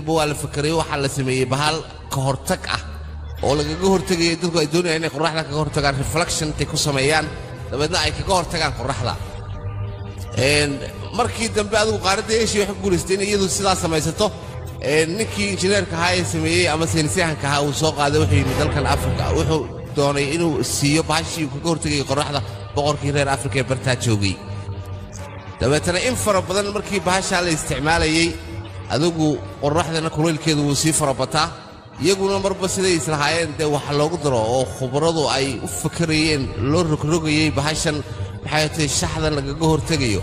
Dambe waa la fakeray. Waxaa la sameeyey bahal ka hortag ah oo lagaga hortegaya. Dadku ay doonayaan inay qorraxda kaga hortagaan, reflection intay ku sameeyaan, dabeedna ay kaga hortagaan qorraxda. Markii dambe adigu qaaradda Eshiya waxay ku guulaystay in iyadu sidaa samaysato. Ninkii injineerka ahaa ee sameeyey ama saynisyahanka ahaa uu soo qaaday, wuxuu yimid dalkan Afrika. Wuxuu doonay inuu siiyo bahashii uu kaga hortegayay qorraxda boqorkii reer Afrika ee bartaa joogay. Dabeetana in fara badan markii bahashaa la isticmaalayey, adigu qorraxdana kulaylkeedu wuu sii farabataa. Iyaguna marba siday islahaayeen dee wax loogu daro oo khubaradu ay u fakarayeen, loo rogrogayey bahashan, maxay tahay, shaxdan lagaga hortegayo,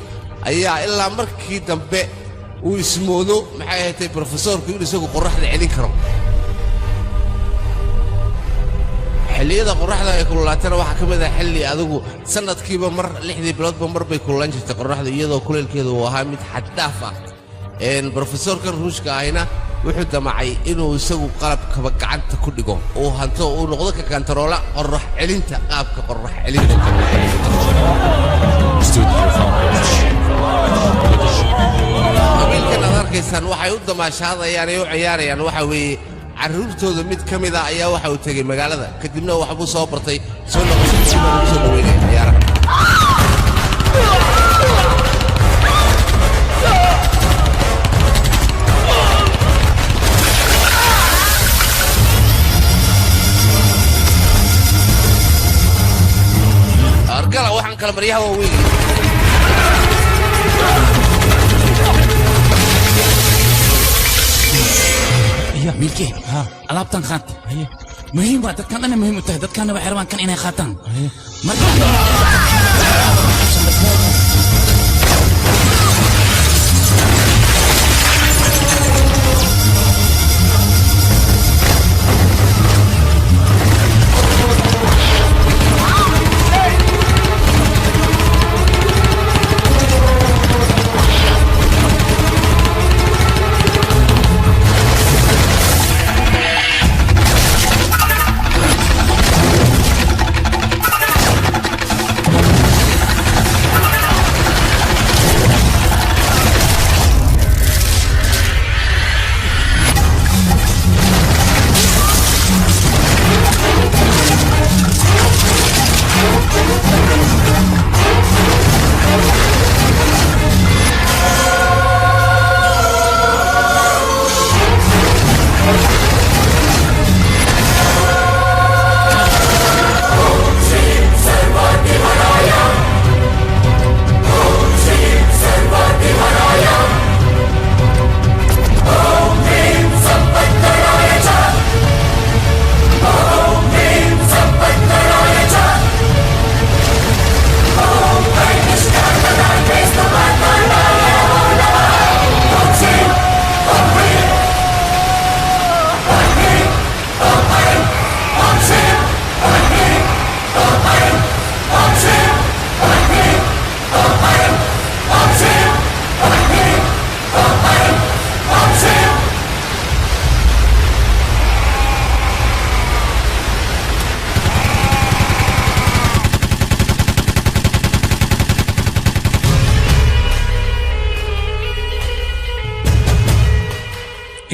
ayaa ilaa markii dambe uu ismoodo, maxay tahay, brofesoorku inuu isagu qorraxda celin karo. Xilliyada qorraxda ay kululaatana waxaa ka mid ah xilli adigu sanadkiiba mar, 6dii biloodba mar bay kululaan jirtay qorraxda, iyadoo kuleylkeedu uu ahaa mid xaddhaaf ah. Brofesoorkan Ruushka ahina wuxuu damacay inuu isagu qalabkaba gacanta ku dhigo, uu hanto, uu noqdo ka kantaroola qorrax celinta, qaabka qorrax celinta. Qabiilkan aad arkaysaan waxay u damaashaadayaan ee u ciyaarayaan waxa weeye carruurtooda mid ka mida ayaa waxa uu tegey magaalada, kadibna waxbuu soo bartay. Soo noqoshadiisii baa lagu soo dhaweynaya ciyaaraha. Argala waxaan kala maryaha waaweyn. Ya wiilkee, alaabtan qaad. Muhiim waa dadkan dhan, muhiim u tahay dadkana. Waxay rabaan kan inay qaataan marka.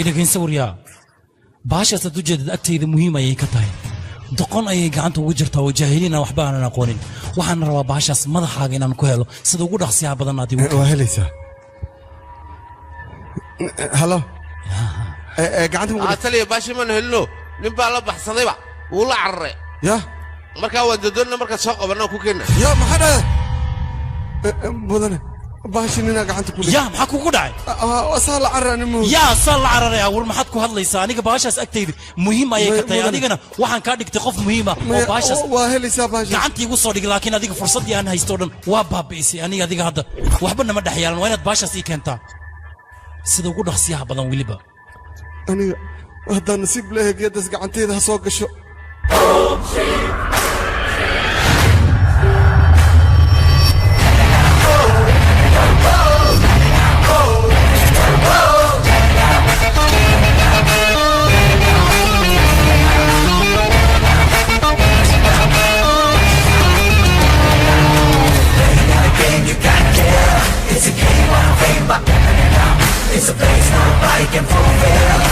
Idhagayn sawiryaa, baashaas aad ujeedad agtayda muhiim ayay ka tahay. Doqon ayay gacanta ugu jirtaa oo jaahiliina, waxba aanan aqoonin. Waxaan rabaa baashaas madaxaaga inaan ku helo sida ugu dhaqsiyaha badan aad igu Waa helaysaa. Halo, gacanta ma Taliya, baashi maanu helino. Nin baa la baxsadayba, wuu la cararay. Ya. Markaa waan dodoonna, markaa soo qabanna ku keenna. Ya, maxaa dhacay mudane? Baashi ninaa gacanta ku Ya, maxaa kugu dhacay? Asaa la carara nin. Yaa, saa la cararaya? War maxaad ku hadlaysaa? Aniga baashaas agtayda muhiim ayay ka tahay. Mudane. Adigana waxaan kaa dhigtay qof muhiim ah oo baashaas Waa helaysaa baashaas. Gacanta igu soo dhig, laakiin adiga fursaddii aan haysto o dhan waa baabi'isay. Aniga adiga hadda waxba nama dhex yaalan. Waa inaad baashaas ii keentaa sida ugu dhaqsiyaha badan weliba. Aniga haddaan nasiib leeyahay, geedaas gacantayda ha soo gasho. It's a game I don't think about. It's a place nobody can fulfill.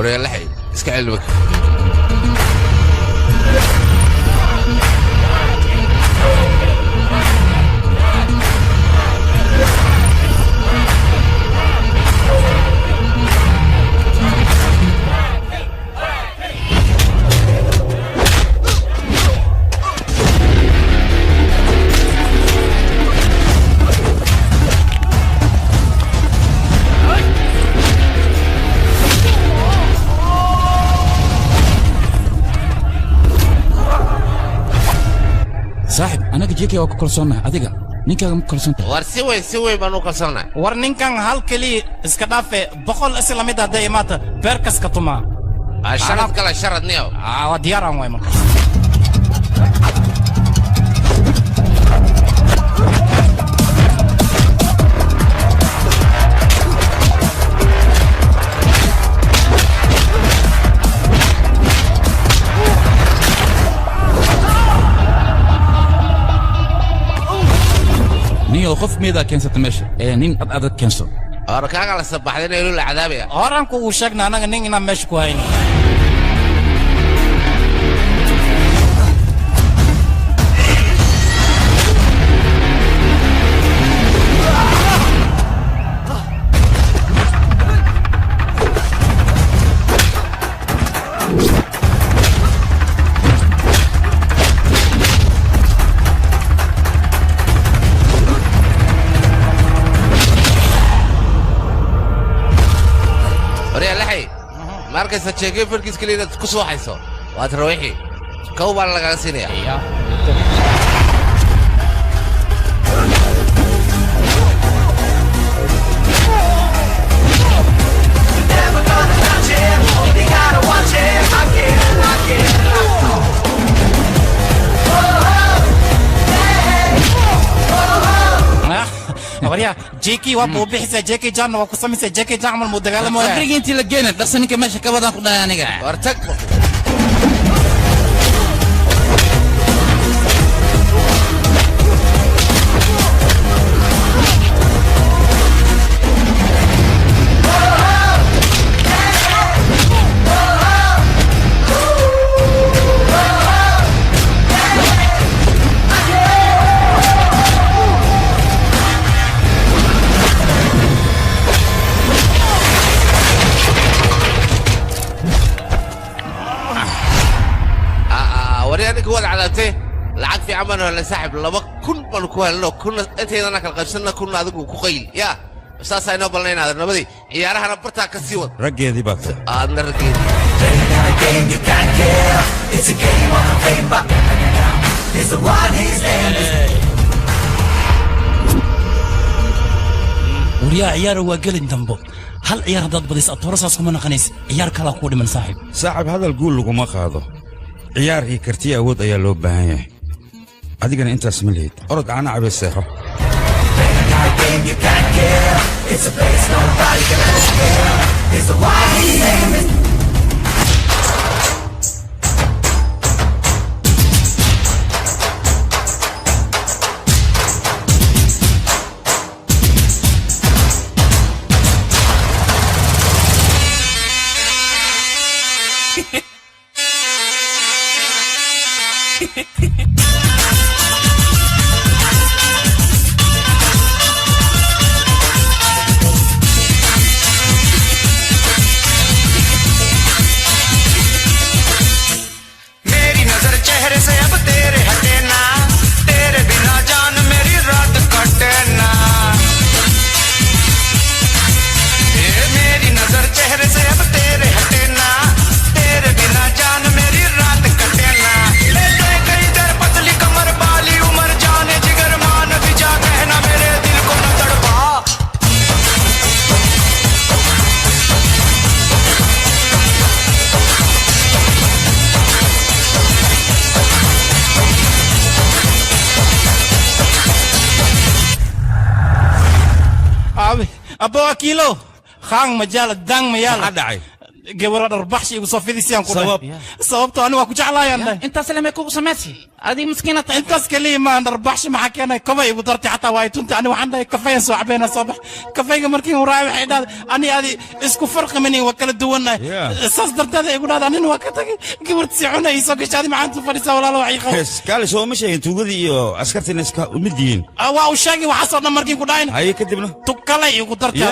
Wareelaxay iska celi nimanka. Saaxib, anaga JK waa ku kalsoonnahay. Adiga ninkaaga ma ku kalsoon tahay? War si weyn, si weyn baan u kalsoonahay. War ninkan hal keliya iska dhaafe, 100 isla mid hadday imaata beerkas ka tumaa. Sharad kala sharad niyow. Waa diyaaraan waay markaas. Niyow, qof miyadaa keensata meesha ee nin ad adag keenso. War kaaga la sabaxday inuu la cadaabaya. Horaan kugu sheegna anaga nin inaan meesha ku hayno. Waryaalaxay, ma arkaysa jeegay farkiis keliya inaad ku sooxayso? Waad rawixi, kow baana lagaga siinaya. Waryaa JK waa buu bixisa, JK Jan waa ku samaysa, JK Jan camal muu dagaalamaya. Qabrigii intii la geenay dhaqsa ninka meesha ka wadaan ku dhahay aniga. War tag. Waryaa, ninka waad cadaabtay. Lacag fiican baan helnay saaxib, 2000 baan ku helno, 1000-na intaydana kala qaybsanna, 1000-na adigu ku qayl yaa. Saasaa inoo balnaynaada nabadii ciyaarahana bartaa ka sii wad. Raggeedii baa tahay. Aadna raggeedii. It's a game on paper. He's the one, his name is Waryaa, ciyaara waa gelin dambo. Hal ciyaar haddaad badis atooro saas kuma naqanaysa, ciyaar kalaa kuu dhiman saaxiib. Saaxib, hadal guul laguma qaado. Ciyaar iyo kartiya awood ayaa loo baahan yahay. Adigana intaas ma lihid. Orod caana cabee, seexo. Game you can't kill. It's a place nobody can kill. He's the one, his name is मेरी नजर चेहरे से अब तेरे हटे ना, तेरे बिना जान मेरी रात कटे ना। ए मेरी नजर चेहरे से अब तेरे हटे ना, तेरे बिना जान मेरी रात कटे ना। ले दे कई दर पतली कमर बाली उम्र, जाने जिगर मान भी जा, कहना मेरे दिल को न तड़पा। Abi abo akilo khang majala dang mayala. Maxaa dhacay? Gabadha dharbaxshi igu soo fidisiyaan ku Sabab? Sababto ani waa ku jeclaayaan dhahay. Intaas lemay kugu samaysay adiga miskiina tahay. Intaas kaliya maan, dharbaxshi maxaa keenay? Koba igu dartay xataa waa tunta. Ani waxaan dhahay kafeyan soo cabeena, soo bax. Kafeyga markii uu raacay waxay dhahday ani adi isku farqi mani, waa kala duwannahay. Saas darteed igu dhahday, anina waa ka tagay. Gabarta si cuna ii soo gashay, adi maxaad u fadhisaa walaalo wax ii qabo. Kaale, soo ma sheegin tuugadii iyo askartiina iska mid yihiin? Waa uu sheegay waxaasoo dhan markii ku dhahayn. Haye, kadibna? Tukalay igu dartay.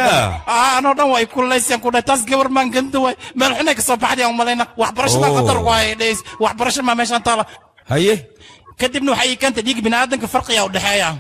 Anoo dhan waa i kululaysayaan ku dhahay. Taas gabar maan ganda waay, meel xunay ka soo baxday aan umalayna. Waxbarashada khatar waay dhays, waxbarasho maa meeshaan taala. Haye. Kadibna waxay ii keentay dhiig bini'aadanka farqiyaa u dhexeeya.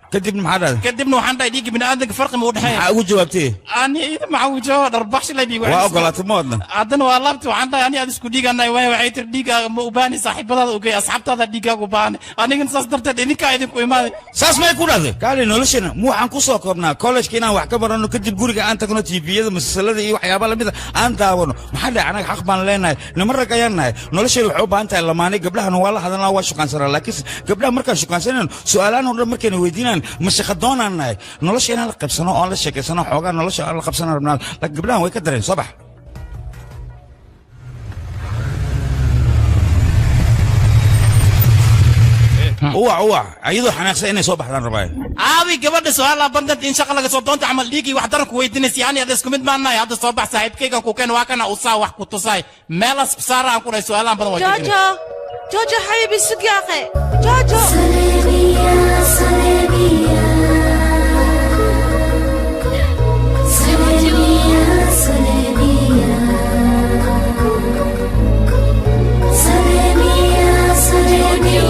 Kadibna maxaa dhahday? Kadibna waxaan dhahay dhiigga bini'aadanka farqi ma u dhexeeya? Maxaa ugu jawaabtay? Ani maxaa ugu jawaaba? Dharbaxshi lay biigu. Waa ogolaatay ma wadna? Haddana waa laabti. Waxaan dhahay ani aad isku dhiiganay waay. Waxay tiri dhiigaaga ma u baahni, saaxiibadaada ugey, asxaabtaada dhiigaaga u baahani. Anigana saas darteed idinkaa idinku imaaday. Saas may ku dhahday? Kaale, noloshana mu waxaan ku soo koobnaa kollejka inaan wax ka barano, kadib guriga aan tagno, TV-yada, masalada iyo waxyaaba lamida aan daawano. Maxaa dhacay? Anaga xaq baan leenahay, niman rag ayaan nahay. Nolosheena waxay u baahan tahay lamaane. Gabdhahana waa la hadalnaa, waa shukaansanaa, laakiin gabdhaha markaan shukaansanayno su'aalaan oo dhan markayna weydiinaan ma shaqa doonaan nahay. Nolosha inaan la qabsano oon la sheekaysano xoogaa, nolosha aan la qabsano rabnaa, laakiin gabdhahan way ka dareen. Soo bax. Uwac uwac, ayadoo xanaaqsan inay soo baxdaan rabaayo. Aabi gabadha su-aal bandant in shaqa laga soo doonta camal dhiigii wax daran ku weydiinaysa. Yani ada isku mid maanahay. Hadda soo bax, saaxiibkaygan ku keen, waa kana usaa wax ku tusaay meelas saara aan ku dhahay su-aalahan badan waa joojinay. جوجو جوجو حبيبي سوق يا اخي جوجو. سلامية سلامية سلامية سلامية سلامية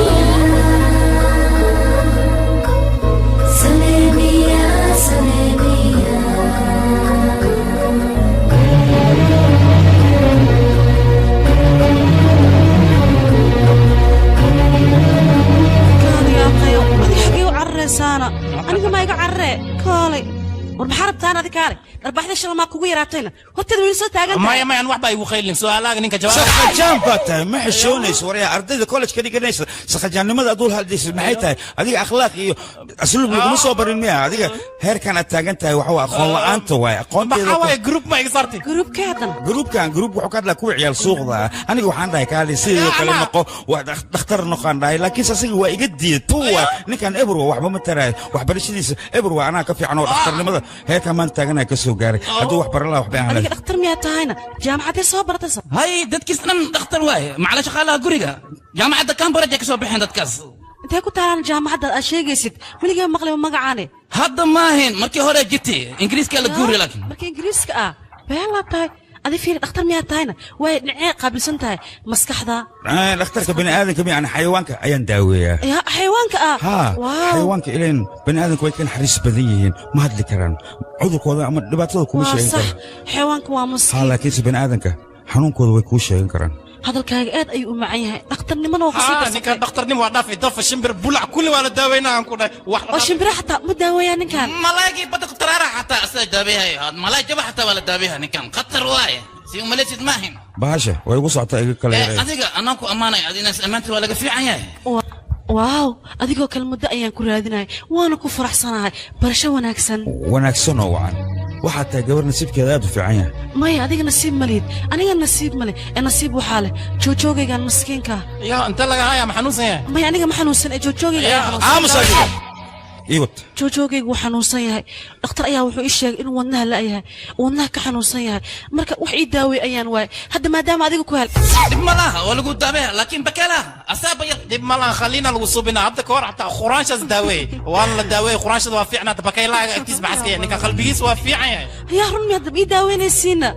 سلامية سلامية سلامية. Kaali yaaqayo, adi xagee u cararaysaana? Aniga ma iga cararee? Kaalay, war maxaa rabtaan adi? Kaale, dharbaxda shala maa kugu yaraatayna horteeda way soo taagan tahay. Maya maya, waxba igu qaylin su-aalaaga ninka jawaab. Sakajaan baad tahay, ma xishoonayso. Waryaa, ardayda college-ka dhiganaysa sakajaannimada aduul hadlaysa maxay tahay? Adiga akhlaaq iyo asluub laguma soo barin miya? Adiga heerkan aad taagan tahay waxa waa aqoon la'aanta waaye aqoonteeda. Maxaa waaye group ma iga saartay? Gruubkee haddana? Gruubkan gruub wuxuu ka hadlaa kuwa ciyaal suuqda ah. Aniga waxaan dhahay kaali sidoo kale noqo, waa dhakhtar noqon dhahay, laakiinse asiga waa iga diiday. Tuwa ninkan eber waa, waxba ma taraayo, waxbarashadiisa eber waa. Anaa ka fiican oo dhakhtarnimada heerkan maan taaganaya ka soo gaaray. Hadduu wax baran lahaa waxba aan Adiga dhakhtar miyaa tahayna? Jaamacaddee soo baratay? Hay, dadkiis dhan dhakhtar waaye, macala shaqaalaha guriga jaamacadda Cambridge ay ka soo baxeen dadkaas. Intee ku taalaan jaamacadda aad sheegaysid? Weligee maqlay magacaane. Hadda maahin, markii hore jirtay, Ingiriiska la guuri laakiin. Marka Ingiriiska ah been laa tahay. Adi fiiri, dhakhtar miyaa tahayna? Waay dhinacee qaabilsan tahay? Maskaxda? Dhakhtarka bani aadamka yani xayawaanka ayaan daaweeyaa. Ya, xayawaanka ah? Haa. Waaw. Xayawaanka ileen bani aadamka way ka naxariis badan yihiin, ma hadli karaan, cudurkooda ama dhibaatada kuma Waa sheegan sax. karaan. Xayawaanka waa haa maskiin. Laakiinse bani aadamka xanuunkooda way kuu sheegan karaan. Hadalkaaga aad ayuu u macan yahay, dhakhtarnimana waa kusii ninkan darsatay. Dhakhtarnimo waa dhaafay, dafa shimbir bulac kulli waa la daaweynaa aan ku dhahay wax. Oo shimbira xataa ma daaweeyaa ninkan? Malaygii badda ku taraara xataa asaga daaweeyahay, malaay jaba xataa waa la daaweeyahay. Ninkan khatar waaye, si umalaysid maahin. Bahasha way igu socotaa, iga kala Eh, yaray. Adiga anaan ku ammaanay, adinaas ammaanta waa laga fiican yahay. Waaw, adigoo kale muddo ayaan ku raadinayay, waana ku faraxsanahay. Barasho wanaagsan. Wanaagsan oo wacan. Waxaad tahay gabar nasiibkeeda aad u fiican yahay. Maya, adiga nasiib ma lihid, aniga nasiib ma leh. Ee nasiib waxaa leh joojoogaygan maskiinka. Ya, inta laga haya ma xanuunsan yahay? Maya, aniga ma xanuunsan ee joojoogayga ayaa xanuunsan. Aamus adiga, ii wad. Joojoogaygu wuu xanuunsan yahay. Dhakhtar ayaa wuxuu ii sheegay inuu wadnaha la'yahay, wadnaha ka xanuunsan yahay. Marka wax ii daawey ayaan waayay. Hadda maadaama adiga ku hel. Dhib ma laha, waa lagu daaweeya, laakiin bakeelaha asaaba yar. Dhib ma laha, khaliina lagu subina. Hadda ka hor xataa quraanshaas daaweey waana la daaweey. Quraanshada waa fiicnaata. Bakaylaha agtiis maxaska yahay? Ninka qalbigiis waa fiican yahay. Yaa, run miyaad ii daaweynaysiina?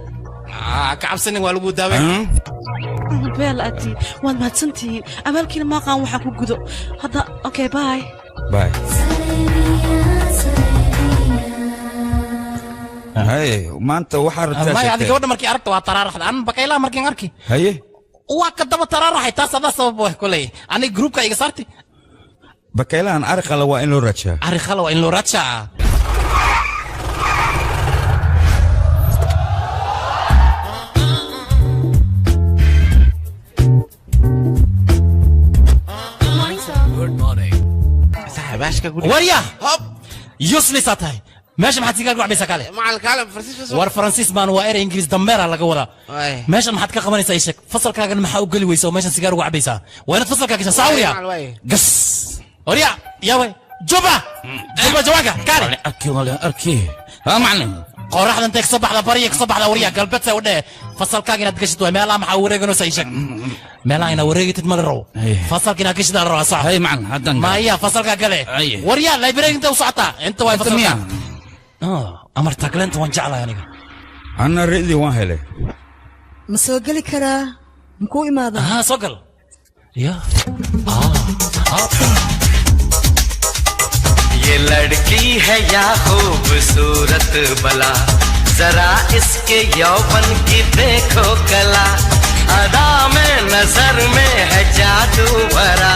Ka cabsanin, waa lagu daaweey. Beel aad tihiin, waad mahadsantihiin. Abaalkiina maaqaan waxaan ku gudo hadda. Okay, bye. Bye. Haye, maanta waxaa rabtaa Maya, adi sheegtay. Gabadha markii aragta waa taraaraxda, an bakaylaha markiin arki haye waa ka daba taraaraxay. Taas adaa sabab waay koley, aniga groupka iga saartay. Bakaylahan ari qala waa in loo raajaa. Ari khala waa in loo raajaa. Warya, useless aa tahay. Meesha maxaad sigaar ku cabaysaa kaale? Macalin kaale Faransiis. War Faransiis baan waa erey Ingiriis dameera laga wadaa. Meeshan maxaad ka qabanaysaa ii sheeg? Fasalkaagan maxaa u geli weysa oo meeshan sigaar uga cabaysaa? Waa inaad fasalkaa gashaa saawriya. Gas. Warya, yaa way. Juba. Juba jawaanka kaale. Arki wala arki. Ha macalin. Qoraxdan intay kasoo baxda bariya kasoo baxda warya galbeed say u dheh fasalkaaga inaad gashid waay meelaha maxaa wareeganaysaa ii sheeg? Meelaha inaad wareegatid ma la rabo. Fasalka inaad gashid la rabaa sax. Hay macalin haddan. Maya fasalka gale. Warya library inta u socotaa inta waay fasalka. Amar tagleenta waan jeclahay aniga. Anna ra'dii waan helay. Ma soo geli karaa? Makuu imaadaa? Haa soo gal. Ya. ये लड़की है या खूबसूरत बला जरा इसके यौवन की देखो कला अदा में नजर में है जादू भरा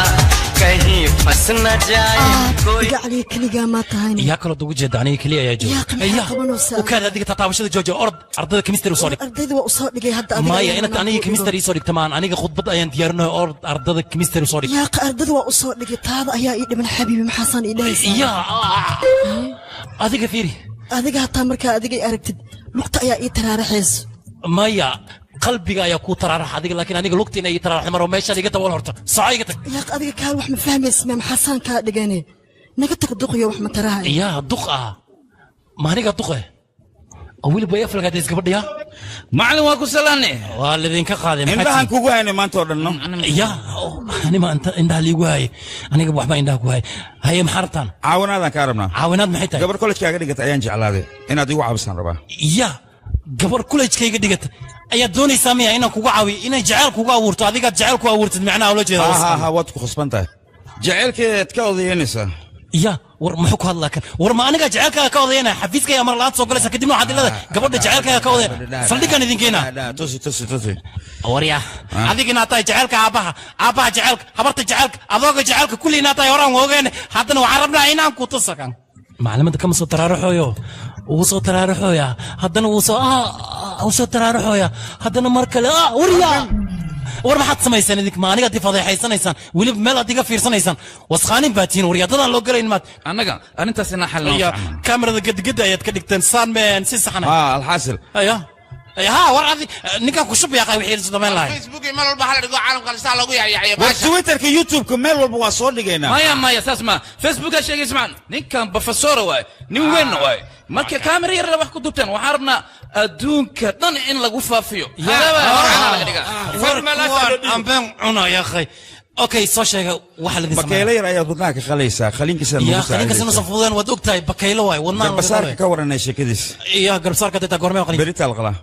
कहीं फंस न जाए कोई gacaliga keligaa maa tahayna Yaa kaloo ugu jeeda aniga keliya ayaa jooga. Yaa maxaa qabanaysaa? U kaada adiga tataabashada jooja orod ardayda chemistry u soo dhig. Ardayda waa u soo dhigay hadda adiga Maya ayaa inaad bannaanka aniga u dhigo. chemistry ii soo dhigta maan aniga khudbad ayaan diyaarinayo orod ardayda chemistry u soo dhig. Yaa ardayda waa u soo dhigay taada ayaa ii dhiman xabiibi maxaasaan ii dhahaysaa? Yaa adiga fiiri. Adiga hataa markaa adiga i aragtid lugta ayaa ii taraaraxayso. Maya qalbiga ayaa kuu taraarax adiga laakiin aniga lugta inay ii taraaraxdo maro meeshaan iga dabool horta soco iga tag. Yaa adiga kaal wax ma fahmaysid ma maxaasaan kaa dhigane naga tag duqiyo wax ma tarahay. Yaa duq ah ma aniga duqe oo weliba way aflagaadays gabadha yaa. Macalin waa ku salaanay. Waa lidinka qaaday maxaa Indhahan kugu haynay maanta oo dhan no. Yaa anima inta indhaha liigu haye aniga waxba indhaha ku haye haye maxaa rabtaan? Caawinaadaan kaa rabnaa. Caawinaad maxay tahay? Gabar college-kaaga dhigata ayaan jeclaaday inaad igu caawisaan rabaa. Yaa gabar college-kayga dhigata ayaad doonaysaa miya inaan kugu caawiyo inay jacayl kugu abuurto adigaad jacayl ku abuurtid macnaha ula jeeda. Ha ha waad ku khasban tahay. Jacaylkeedaad ka odayeynaysaa. Ya war muxuu ku hadlaa kan? War ma aniga jacaylkaaga ka odayeynaya xafiiskayga mar la'aan soo galaysa kadibna waxaad leedahay gabadha jacaylkaaga ka odayeynaya saldhiggan idin keenaa. Tusi tusi tusi. Warya adiga inaad tahay jacaylka aabbaha aabbaha jacaylka habarta jacaylka adooga jacaylka kulli inaad tahay horaan ogeene haddana waxaan rabnaa inaan ku tusakan. Maclimadda kama soo taraaraxooyo wuu soo taraaraxooya haddana wuu soo wuu soo taraaraxooya haddana mar kale warya war maxaad samaysaan idink ma aniga fadeexaysanaysaan weliba meel aad iga fiirsanaysaan waskhaanin baa tihiin waryadadaan loo galayn maad annaga arrintaas inaa xal noo Ya, fiican. kaamirada gedgeda ayaad ka dhigteen saan meen si saxan Ha alxaasil. Aya ha war adi ninkaan ku shub yaaqay wixii samayn lahay. Facebook meel walba hala dhigo caalamka saa loogu yacyacyo War Twitterka YouTube-ka meel walba waa soo dhigaynaa. Maya maya saas ma Facebooka sheegaysa macalin ninkan professor waay nin weyn waay marka kaamera yar la wax ku dubtaan waxaan rabnaa adduunka dhan in lagu faafiyo. Laga dhigaa. War kuwaan ambeen cuna yaaqay. Okay soo sheega waxa la Bakaylo yar ayaad wadnaha ka qalaysaa qalinkiisa Ya qalinkaas inuusan fududeen waad ogtahay bakaylo waay wadnaha laga Garbasaarka qalay. ka waranay sheekadiis. Ya garbasaarka deta goormee qalin. Berita la qalaa.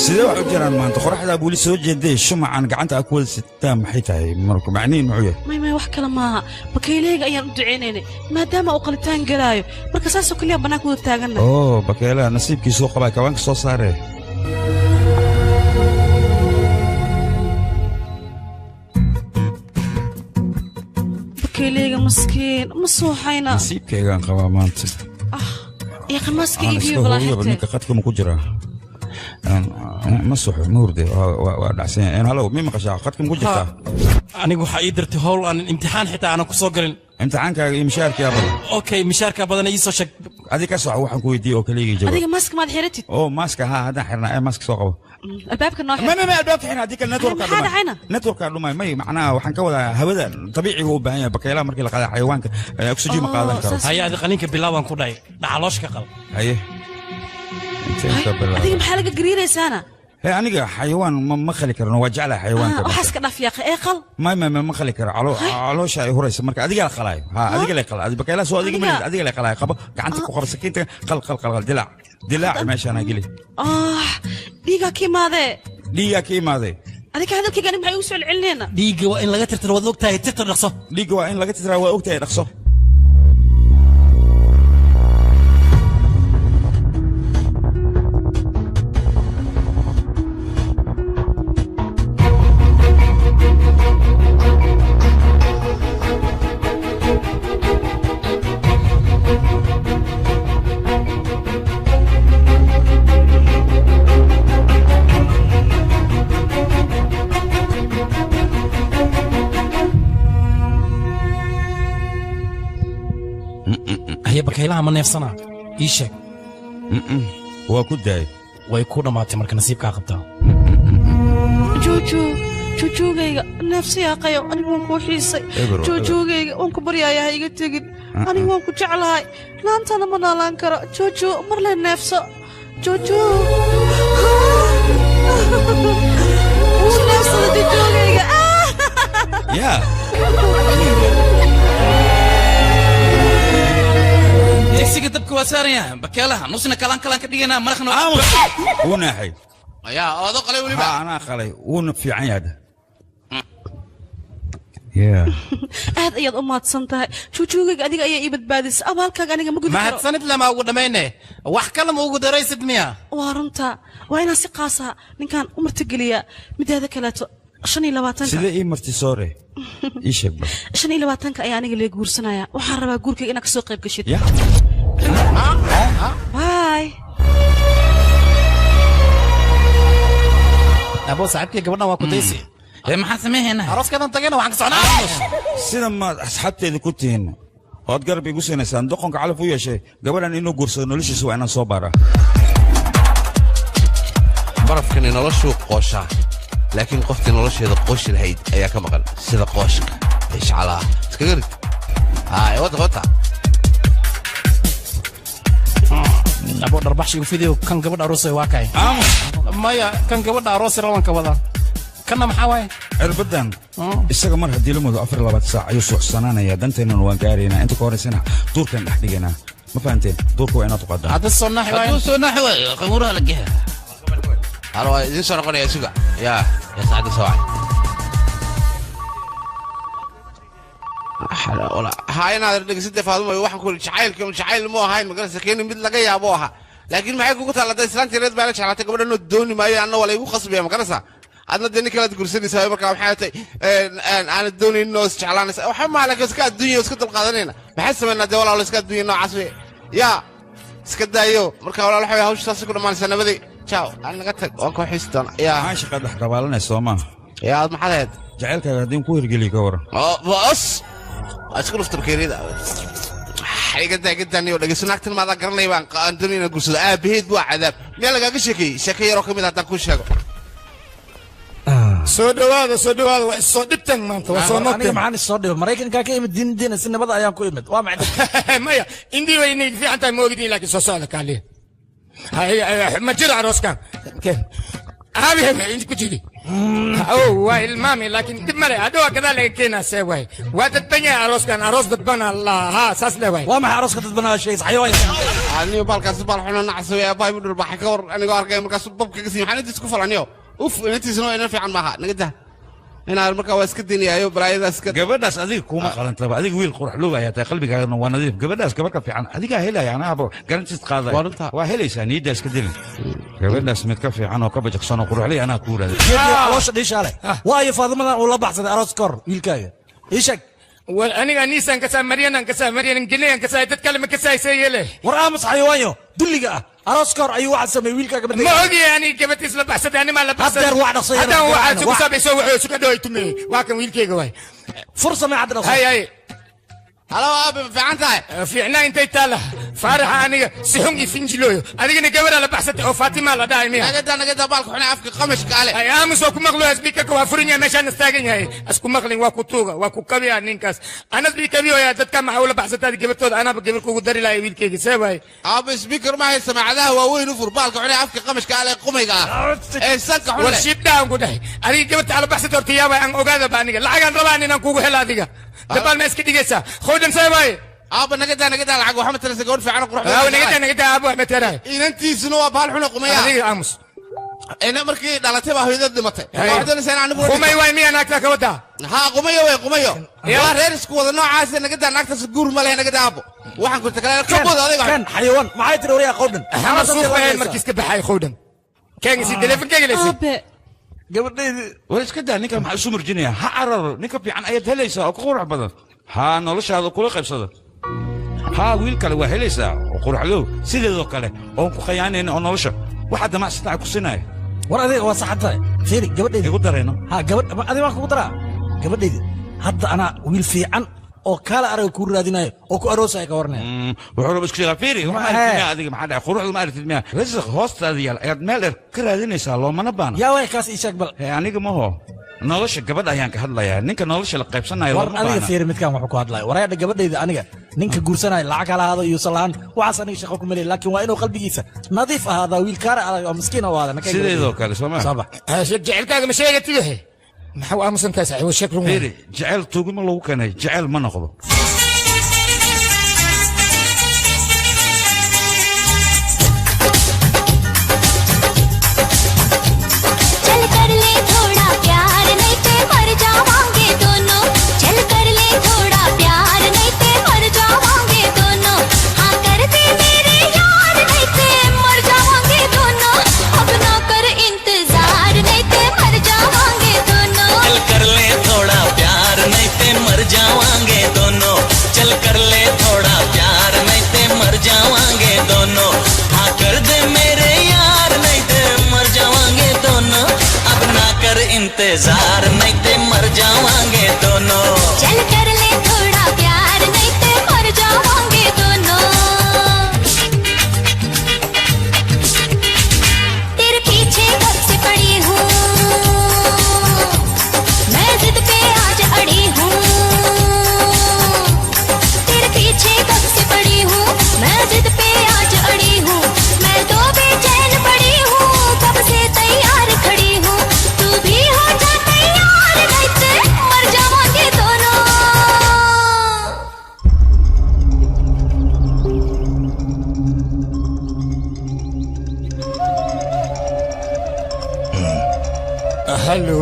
Sidee wax u jiraan maanta qoraxdaa weli soo jeeday shumacan gacanta aad ku wada sitaan maxay tahay marka macnihiin muxuu yahay? May may wax kale maaha bakaylayga ayaan u ducaynaynay maadaama uu qalitaan galaayo marka saasoo kaliya bannaanka wada taaganna. Oo bakaylaha nasiibkiisuu qabaa kawaanka soo saaree. Bakaylayga maskiin ma suuxayna. Nasiibkaygaan qabaa maanta. Iyo qamaaska Aan iibiyo iska balaa hooyaba xirtee. Ninka qadka ma ku jiraa? Ma suxo ma hurde waa dhacsan yahay. Halow mi maqashaa qadka ma ku jirtaa? Anigu waxaa ii dirtay howl aan imtixaan xitaa aanan ku soo galin. Imtixaankaaga iyo mishaarkiyaa badan. Okay mishaarka badan ii soo sheeg. Adiga ka soco waxaan ku weydiiyey oo kaliya jawaab. Adiga maaska maad xiratid? Oo maaska ha haddaan xirnaa ee maaska soo qabo. Albaabka noo xir. Ma albaabka xirna haddii kale networka Maxaa dhacayna? Networka dhumay may macnaha waxaan ka wadaa hawada dabiiciga u baahan yahay bakaylaha markii la qaada xayawaanka oxygen ma qaadan karo. Haya adi qalinka bilaabaan ku dhahay dhacaloosh ka qal. Haye. Intee ka bilaab? Adiga maxaa laga gariiraysaana? Hee aniga xayawaan ma khali karno waa jeclahay xayawaanka. Waxaas ka dhaaf yaaqa ee qal. Ma khali karo caloosha ay huraysa marka adiga la qalaayo. Ha adiga la qalaayo bakaylaha soo adiga ma adiga la qalaayo qabo gacanta ku qabo sakiinta qal qal qal dilaac dilaac meeshaan ha geli. Dhiigaa ka imaadee. Dhiigaa ka imaaday. Adiga hadalkayga aniga maxay ugu soo celcelinayna? Dhiigga waa in laga tirtiro waad ogtahay tirtir dhaqso. Dhiigga waa in laga tirtiraa waa ogtahay dhaqso. Bakaylaha ma neefsanaa? Ii sheeg. Waa ku daayay. Way ku dhammaatay marka nasiibkaa qabtaa. Juuju, juujuugayga, neefsiyaaqayo, anigu waan kuu xiisay. Juujuugayga, waan ku baryaaya, ha iga tegin. Anigu waan ku jeclahay, laantana ma noolaan karo. Juuju, mar le neefso. Juuju wuu neefsada juujuugayga. Yaa Digsiga dabka waa saaran yahay, bakeelaha nusna kalaan kalaan ka dhiganaa, maraqna. Aamus, wuu naaxay. Ayaa oodo qalay weliba. Ha, anaa qalay, wuuna fiican yahay. Yeah. Aad ayaad u mahadsan tahay juujuugayga, adiga ayaa ii badbaadisay, abaalkaaga aniga ma gudi karo. Mahadsanid lama ugu dhammayne, wax kale ma ugu daraysid miya? Waa runta, waa inaan si qaasa ninkan u martigeliyaa. Mideeda kaleeto, 25-ka Sidee ii marti soore? Ii sheeg bal. 25-ka ayaa aniga lee guursanaya. Waxaan rabaa guurkayga inaad kasoo qayb gashid. Ya. Bye. Abo, saaxiibkii, gabadhan waa ku daysi. Ee maxaan sameehaynaa? Arooskeedan tagayna, waxaan ka socnaa. Sida maad asxaabteeda ku tihiin ood garab igu siinaysaan, doqonka calaf u yeeshay gabadhan inuu guursado noloshiisa waa inaan soo baaraa. Barafkani noloshuu qooshaa, laakiin qoftii nolosheeda qooshi lahayd ayaa ka maqan sida qooshka ishcalaa iskaga rid. Haay, wata wata. Abo, dharbaxshigu fidiyo kan gabadha aroosay waa kay. Maya, kan gabadha aroosay rawanka wada, kanna maxaa waaye? Cirbadan isaga mar haddii la mudo 24 saac ayuu suuxsanaanayaa, danteennana waan gaaraynaa. Inta ka horaysana duurkan dhex dhigaynaa, ma fahanteen? Duurka waa inaad u qaadaan. Hadda soo naaxi waaye. Hadduu soo naaxi waayo, qabuuraha la geha. Halo, waa idiin soo noqonaya, suga. Yaa yaa, saacadda soo wacay. Haa, inaad dhegeysatay Faadumo, waxaan ku jacaylka jacayl mu ahayn, magarasa keeni mid laga yaabo ahaa, laakiin maxay kugu taalatay? Islaantii reed baa la jeclaatay gabadha, noo dooni maayo, anna waa laygu khasbaya, magarasa adna dee nin kalead gursanaysaa. Markaa maxay tahay aanad doonaynin oo isjeclaanaysa? Waxa maa, laakiin iska adduunya, iska dulqaadanayna. Maxay samaynaa dee walaalo? Iska adduunya noocaas wey, yaa iska daayo. Marka walaal, waxa wey hawsha saasay ku dhammaanaysaa. Nabadii, ciao, aan naga tag, waan koo xiisi doona. Yaa maxaa shaqa dhex rabaalanaysa soo maaha? Yaa aad maxaad ahayd? Jacaylkaaga haddii ku hirgeliyo ka waran? Os isku dhufta bakeeriyada. Iga daa, iga daaniyo. Dhegeyso, naagtan maadaa garanaya baan aan doonaya inaan guursado. Aabaheed waa cadaab. Miyaa lagaaga sheekeeyey? Sheeko yaroo ka mid ah haddaan kuu sheego. Soo dhawaada, soo dhawaada, waa isoo dhibtan maanta, waa soo Aniga noqteen. Maxaan isoo dhibay? Maraykankaa ka imid, diin diina si nabad ayaan ku imid, waa maxay? Maya, indii way inay fiican tahay ma ogidin, laakiin soo socda kaaliya. Ma jiro arooskan aabihe inti ku jiri oh, waa ilmaami, laakiin dib male, hadhow gadaal laga keenaa. See waay, waa dadban yahay arooskan, aroos dadban allah, saas le waay. Waa maxay arooska dadbanaa? Shay xayawaan. Aniyo baalkaasi baal xuno nacas wey. Aabbahay bu dhulbaxay ka war anigoo arkay, markaasu babka ka siiy. Maxaan intiis ku falaniyo? Uf, inantiisuna waa inan fiican maaha, naga dah inaan markaa waa iska dinayaayo balaayadaas iska. Gabadhaas adiga kuma qalantaba. Adiga wiil quraxloob ayaa tahay, qalbigaagana waa nadiif. Gabadhaas gabar ka fiican adigaa helaya, anaaba garantiis qaadaya. Waa helaysaa, niyaddaa iska dilin. Gabadhaas mid ka fiican oo ka bajaqsan oo quruxley anaa kuu raday. Caloosha dhiishaale waayo, Faadimadan uu la baxsaday aroos ka hor wiilkaaga, ii sheeg. War aniga niisaan kasaa, Maryanaan kasaa, Maryan Geleyan kasaa, dad kale ma kasaay, see yeele? War aamus, xayawaanyo dulliga ah, aroos ka hor ayuu waxaa sameeyey wiilkaaga. Ma ogi ani gabadhiis la baxsaday, ani maa la baxsaday. Haddeer wax dhaqso yar. Haddaan waxaa sugu wax. sabayso, wuxuu suga dhaway tumeye, waa kan wiilkayga waay. Fur samee hadda, dhaqso. Hay hay. Halo aabe, ma fiican tahay? Fiicnaa intay taala faaraxa, aniga si xun i finjilooyo, adigana gabaraa la baxsatay oo Faatima la dhahay miya? Naga daa, naga daa baalka xune afka qamashka ale. Ay aamus, waa ku maqlo, speakerka waa furan yahay, meeshaan istaagan yahay, asku maqlin, waa ku tuuga, waa ku kabiya ninkaas, anas bii kabiyoya. Dadka maxaa ula baxsataadi gabartooda? Anaaba gabar kugu dari lahay wiilkayga, see waay? Aabe, speaker ma hay, samaacadaha waaweyn u fur. Baalka xune afka qamashka ale, qumayga ah ee sanka xun war leh. Shibdhaan ku dhahay, adiga gabarta ala baxsata horta yaabay, aan ogaadaba aniga lacagaan rabaan inaan kugu helo, adiga dabaal ma iska dhigaysaa khowdhan, see waaye? Aaba, naga daa, naga daa, lacag waxaa matalasa gabadh fiican oo qurux Aaw, naga daa, naga daa, aabo wax matalahay. Inantiisuna waa baal xune qumaya. Adiga aamus. Ina markii dhalatay baa hooyadad dhimatay. Waxaad doonaysaa in anigu qumay waay miya naagtaa ka wadaa? Haa, qumayo wey, qumayo waa reer isku wada noocaas. Naga daa naagtaas, guur ma leh, naga daa aabo. Waxaan kurta kale ka booda adiga. Kan xayawaan, maxay tiri waryaa qowdhan? Ama suuq ahayn markiis ka baxay khowdhan keengisi teleefonkeyga leysi. Aabe. Gabadhaydi. War iska daa ninka, maxaa isu murjinaya? Ha cararo, ninka fiican ayaad helaysaa oo ka qurux badan, haa, noloshaada kula qaybsada. Haa, wiil kale waa helaysaa oo quruxlow sideedoo kale oon ku khayaanayn oo nolosha waxaa damacsataa ku sinaya. War adiga waa saxan tahay, fiiri gabadhaydi. Igu darayno. Ha, gabadh adiga waan kugu daraa gabadhaydi. Hadda anaa wiil fiican Oo kaala araga kuu raadinayo oo ku aroosaya ka warnaya. Wuxuu raba isku sheegaa. Fiiri, wax ma aragtid miyaa adiga? Maxaa dhacay? Quruxda ma aragtid miyaa? Rasiq hoostaada yaal ayaad meel dheer ka raadinaysaa, loomana baana. Yaa way kaas? Ii sheeg bal. He, aniga maho, nolosha gabadha ayaan ka hadlayaa, ninka nolosha la qaybsanayo. War looma adiga baana. Fiiri, midkaan wuxuu ku hadlaya, wareedha gabadhayda aniga ninka guursanaya lacag hala ahaado iyo salaan, waxaas aniga shaqo ku malay, laakiin waa inuu qalbigiisa nadiif ahaadaa, wiil kaara adag oo miskiin u ahaada. Sideedoo kale soo ma? Soo bax. Jecelkaaga ma sheegatidahe? Maxaa u aamusan tahay, saaxiib? Sheeg run. Fiiri, jecel tuugimo lagu keenay jecel ma noqdo. चल कर ले थोड़ा प्यार, नहीं ते मर जावांगे दोनों। चल कर ले थोड़ा प्यार, नहीं ते मर जावांगे दोनों। हाँ कर दे मेरे यार, नहीं ते मर जावांगे दोनों। अब ना कर इंतजार, नहीं ते मर जावांगे दोनों। चल कर ले थोड़ा प्यार, नहीं ते मर जावांगे दोनों। चल कर ले थोड़ा प्यार, नहीं ते मर जावांगे दोनों। हाँ कर दे मेरे यार, नहीं ते मर जावांगे दोनों। अब ना कर इंतजार, नहीं ते मर जावांगे दोनों। चल कर ले थोड़ा प्यार, नहीं ते मर जावांगे दोनों। तेरे पीछे कब से पड़ी हूँ मैं, जिद पे आज अड़ी हूँ। तेरे पीछे कब से पड़ी हूँ मैं, जिद पे आज अड़ी हूँ। मैं तो बेचैन पड़ी हूँ, कब से तैयार खड़ी हूँ। तू भी हो जा तैयार, नहीं ते मर जावांगे दोनों। Hello.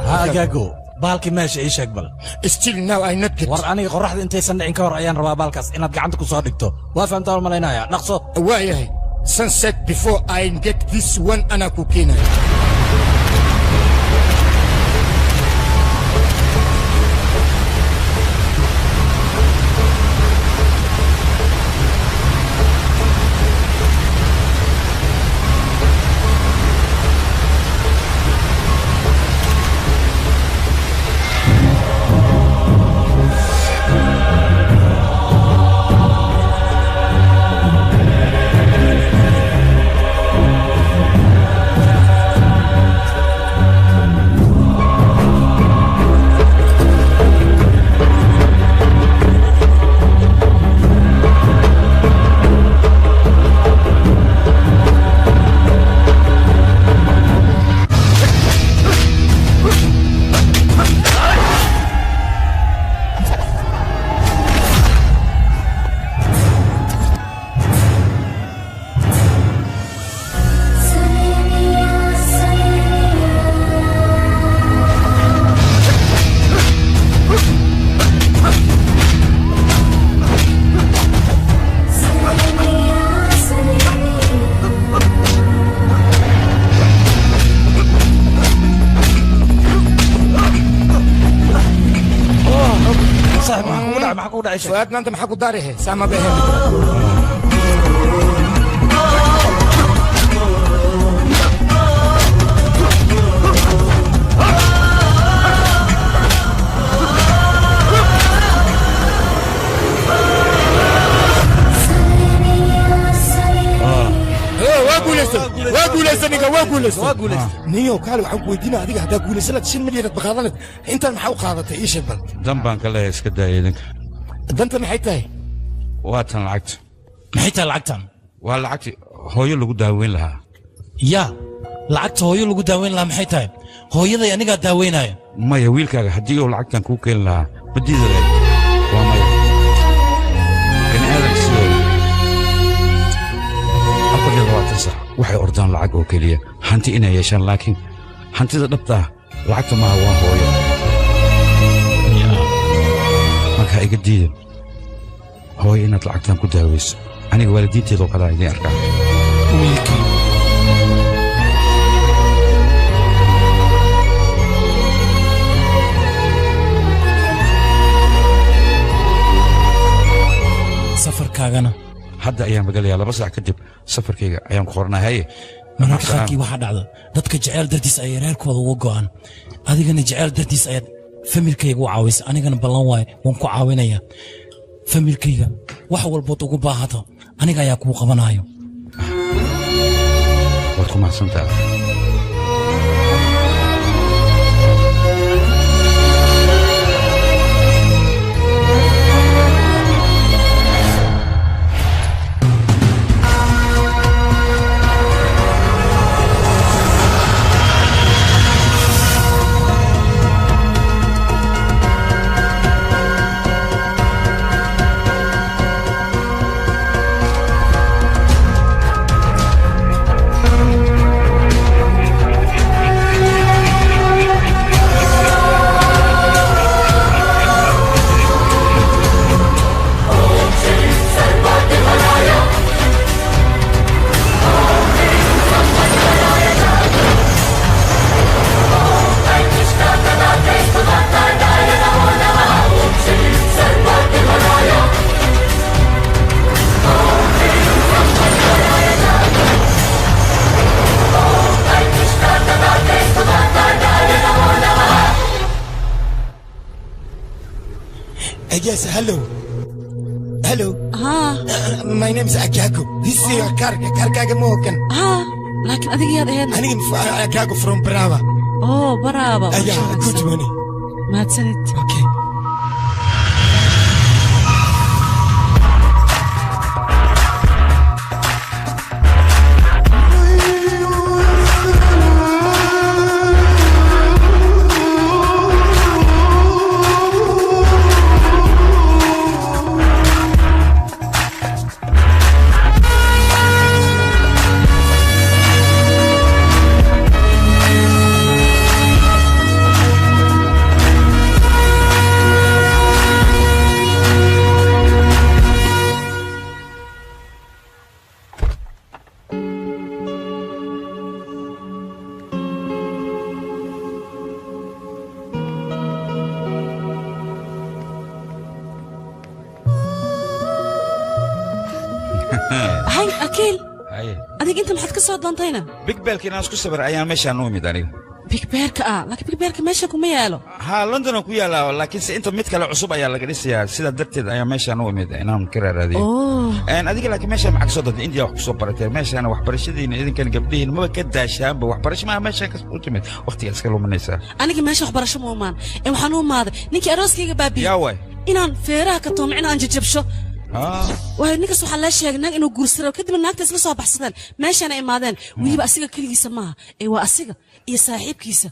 Hagaago, baalkii meesha ii sheeg bal. Still now I not get. War aniga qoraxda intaysan dhicin ka hor ayaan rabaa baalkaas inaad gacanta ku soo dhigto. Waa fahamtaa malaynaya? Dhaqso. Waayahay, sunset before I get this one anaa ku keenaya. Saaxib, maxaa kugu dhacay? Maxaa kugu dhacay? Fuaad, maanta maxaa ku daarihe? Saama behe. Waa guulaystay, waa guulaystay ninka, waa guulaystay, waa guulaystay. Niyow, kaale, waxaan ku weydiinaa, adiga haddaa guulaysan lahayd 5 milyan aad baqaadan lahayd, intaan maxaa u qaadatay? Ii sheeg bal. Dan baan ka leeyahay, iska daaya idinka. Danta maxay tahay? Waa tan lacagta. Maxay tahay lacagtan? Waa lacagti hooyo lagu daaweyn lahaa. Yaa, lacagta hooyo lagu daaweyn lahaa maxay tahay? Hooyaday anigaa daaweynaya. Maya, wiilkaaga haddii uu lacagtan kuu keeni lahaa ma diidi lahayd? Waa maya. Bini aadamka sidooda 24 sac waxay ordaan lacag oo keliya, hanti inay yeeshaan, laakiin hantida dhabta ah lacagta maaha, waa hooyo. Marka ha iga diidan hooyo inaad lacagtan ku daaweyso. Aniga waalidiinteedoo kale idiin arkaa. Wiilkii. Safarkaagana? Hadda ayaan magalayaa, 2 saac kadib safarkayga ayaan ku qornaa. Haye. Mararka qaarkii waxaa dhacda dadka jeceyl dartiis ayay reerkooda uga go'aan. Adigana jeceyl dartiis ayaad Familkayga u caawisa, anigana ballan waaye waan ku caawinayaa. Familkayga wax walbood ugu baahato aniga ayaa kuu qabanayo. Waad ku mahadsantahay. Yes, hello. Hello. My name is Akago. This is your car. Karkaaga ma ogan. Ha, laakiin adiga yaad ahayd? Aniga Akago from Brava. Oh, Brava. Yeah, good morning. Mahadsanid. Okay. Hay, Akiil. Haye. Adiga inta maxaad ka soo doontayna? Big Belka inaan isku sawir ayaan meeshaan u imid aniga. Big Bearka ah, laakiin Big Bearka meesha kuma yaalo. Ha, London ku yaala, laakiin se inta mid kale cusub ayaa laga dhisayaa, sidaa darteed ayaa meeshaan u imid inaan ka raaraadiyo. Oh. Een adiga laakiin meeshaan maxaa ka soo doontay? India wax ku soo baratay, meeshaan waxbarashadiina idinkan gabdhihiin maba ka daashaanba, waxbarasho maaha meeshaan ka u timid, waqtigaa iska luminaysaa. Aniga meesha waxbarasho ma umaan. Ee waxaan u imaaday ninkii arooskayga baabiyey. Yaa waay. Inaan feeraha ka toomicin aan jajabsho. Waayo ninkaas waxaa laa sheegay naag inuu guursado, kadibna naagta isla soo baxsadeen meeshaana imaadeen. Weliba asiga keligiisa maaha, ee waa asiga iyo saaxiibkiisa.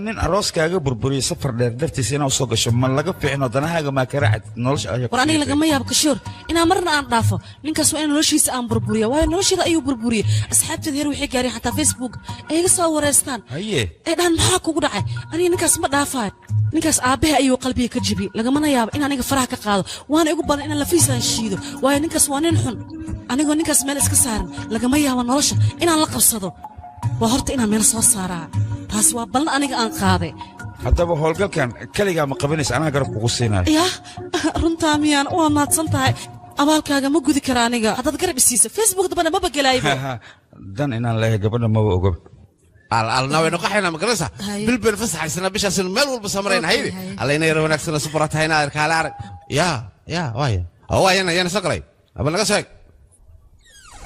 Nin arooskaaga burburiyey safar dheer dartiisa inaa usoo gasho ma laga fiicno, danahaaga maa ka raacid nolosha ayaa ku War aniga fiicnay. Lagama yaabo Kashoor inaan marna aan dhaafo ninkaas, waa in noloshiisa aan burburiya, waayo noloshiida ayuu burburiyey. Asxaabteeda heer waxay gaareen xataa Facebook ay iga soo wareystaan Haye. ay dhahan maxaa kugu dhacay. Aniga ninkaas ma dhaafayo. Ninkaas aabbahe ayuu qalbiga ka jebiyey, lagamana yaabo in aniga faraha ka qaado, waana igu badan inaan lafiisaan shiido, waayo ninkaas waa nin xun. Anigoo ninkaas meel iska saaran lagama yaabo nolosha inaan la qabsado. Waa horta inaan meel soo saaraa, taasi waa ballan aniga aan qaaday. Haddaba howlgalkan keligaa ma qabanaysa, anaa garab kugu siinayo. Yah, runtaa miyaan? Waa mahadsan tahay, abaalkaaga ma gudi kara aniga. Haddaad garab isiisa Facebook dambana maba gelaayba. Dan inaan leeyahay gabadha maba ogob. Alna waynu qaxaynaa, ma garanaysaa? Bil baynu fasaxaysanaa, bishaasinu meel walba samarayna. Haydi allayna yaro wanaagsana subarata hayna arkaale arag. Ya ya, waaya oo waayana yana soo galay aba naga soo eg.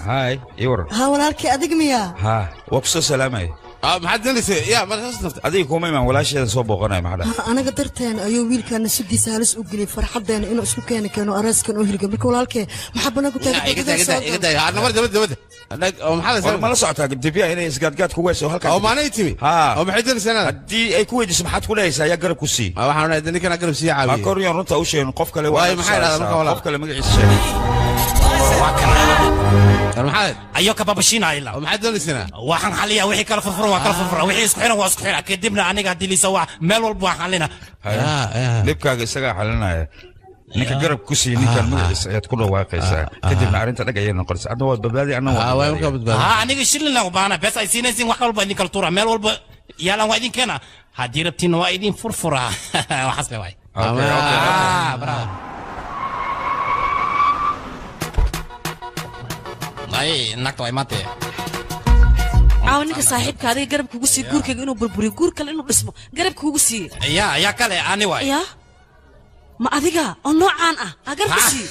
Hay, ii waran. Ha, walaalkii, adig miyaa? Ha, waa ku soo salaamaya. Maxaad doonaysa? Ya, markaas naftay. Adiga kuma imaan, walaasheeda soo booqanaya, maxaa dhahay? Ha, anaga darteen ayuu wiilkaana sudiisa halis u geliyey farxaddeena inuu isku keeni keeno arooskan oo hirga. Marka walaalkee, maxaa banaanku taagan? Iga daa, iga daa, iga daa. Arna mar dabada dabada. Oo maxaa War ma la socotaa dibya inay isgaadgaad kugu hayso halkan? Oo maanay timi? Ha. Oo maxay doonaysaa inaad? Haddii ay ku weydiiso maxaad ku dhahaysaa? Yaa garab ku sii? Waxaan odhanaya ninkan garab sii caawiye. Ha koryoon runta u sheegin qof kale. Waayo, maxay dhahdaa marka walaal? Qof kale magaciisa sheegay. Ayo ka babashiinayla. Maxaad doonaysaa? Waxaan xaliyaa wixii kala furfuran, waa kala furfura, wixii isku xiran waa isku xira, kadibna aniga haddii liisa waa meel walba waan xalina. Dhibkaaga isagaa xalinaya. Ninka garab ku sii ninkan magaciisa ayaad ku dhawaaqaysaa, kadibna arrinta dhag ayay noqonaysaa. Adna waad badbaadi, anna waa Ha, aniga shilin u baahana bes ay siinaysiin, wax walba idin kala tuura, meel walba yaalan waa idin keena, haddii rabtiinna waa idin furfuraa, waxaas le waay. Ah, bravo. Ay, naagta waa imaatee. Caawa ninka saaxiibka adiga garab kugu siiye guurkayga inuu burburiyo, guur kale inuu dhismo garab kugu siiye. Yaa kale? Ani waay. Ya, ma adiga oo noocaan ah aa garab ku siiye?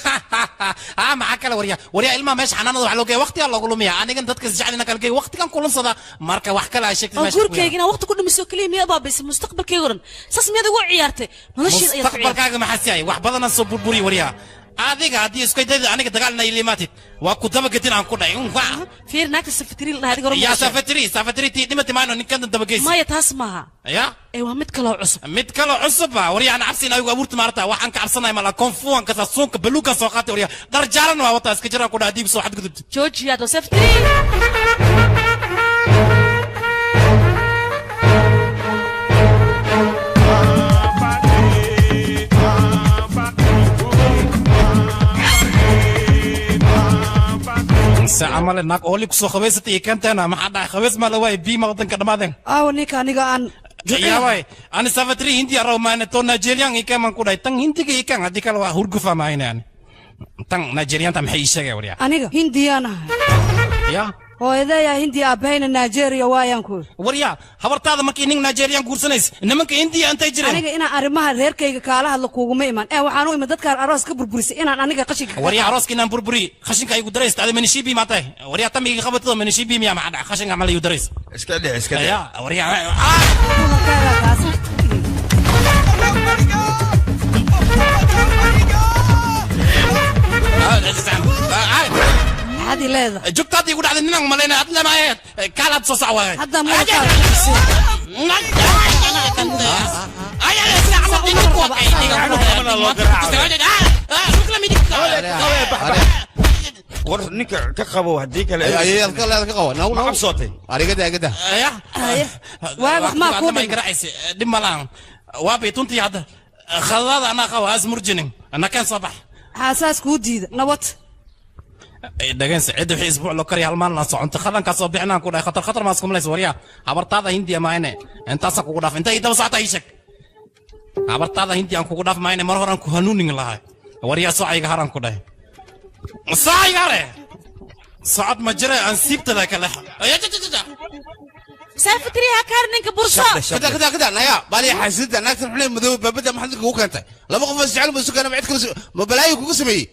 Ah, maxaa kale warya? Warya, ilmaha meesha xanaanada wax loo geeya, waqtigaa loogu lumiya. Anigan dadka isjecel kala geey, waqtigan kulansada. Marka wax kale aa sheegtay Oo meesha ku guurkayga inaa waqti ku dhumiso keliya miyaad baabaysay mustaqbalkayga o dhan? Saas miyaad igu ciyaartay nolosheeda ayaad ku ciyaartay? Mustaqbalkaaga maxaa siiyay? Wax badanaan soo burburiy warya. Adiga haddii isku dayda aniga dagaal inay limaatid, waa ku dabagetin aan ku dhahay. Fiir, naagta safatiri la dhahay adiga hore Yaa? Ma gashay? Safatiri, safatiri tii dhimati maano ninkan dabageys. Maya, taas maaha. Ya? Ee waa mid kaloo cusub. Mid kaloo cusub ah? Warya, aan cabsin ayagu abuurta maarta. Waxaan ka cabsanahay mala konfuwan kasa suunka baluugan soo qaatay warya. Dhar jaalan waa wataa, iska jira ku dhaha diib soo xadgudubta. Joojiyaad waa safatiri. Se camale naag ooli kusoo qabaysatay iyo keenteena, maxaa dhacay? Qabays maa la waayay? Biima wadanka dhammaadeen. Aawa ninka aniga aan Yaa waay? Ani safatri hindi araw maane to Nigerian ikaman ku dhahay. Tan hindiga ikan, haddii kale waa hurgufa maayne. Ani tan Nigerianta maxay ii sheegay warya? Aniga hindiyaan ahay. Ya? Hooyadeeyaa Hindiya, aabahayna Nigeria waayaan ku. Warya, habartaada markii nin Nigerian guursanaysa, nimanka Hindiya intay jireen? Aniga inaan arrimaha reerkayga kaala hadlo kuuguma iman ee waxaan u imid dadkaan aroos ka burburisay inaan aniga qashinka ka Warya, arooska inaan burburi qashinka igu daraysta, ada manishibi maa tahay warya? Tamiga qabatado manishibi miya? Maxaa dhaca? Qashinka mal igu darays. Iska dheh, iska dheh. Ya warya. Maxaad i leedahay? Jugtaadii igu dhacday ninaan malayna ad lamaayad kaalaad soo sac waay. Hadda murankaa. War ninka ka qabo, haddii kale Ka qabo. Ma cabsootay? Arigada agada. Waa wax maa kuu dhimay? Dhib ma lahan, waa baytuntii hadda khadadaada anaa qaba has murjinin nakeen soo bax. Xaasaas kuu diida nabad. Dhageense, cidda wixii isbuuc loo kariya hal maalin aan soconto khadankaa soo bixinaan ku dhahay. Khatar khatar maas kumalays waryaa. Habartaada Hindiya maayne intaasa kugu dhaaf. Inta ii daba socota ii sheeg. Habartaada Hindiya aan kugu dhaaf maayne, mar horaan ku hanuunin lahay waryaa. Socayga haraan ku dhahay, socayga hare, socod ma jira aan siibtada kale. Safatiri, ha kaar ninka burso. Kada kada kada, naya baali xaasidda naagtan xunay madow baabada, maxaad ninka ugu keentay? Laba qof oo isjecel ma isu keena? Ma cid kale ma balaayo kugu sameeyey?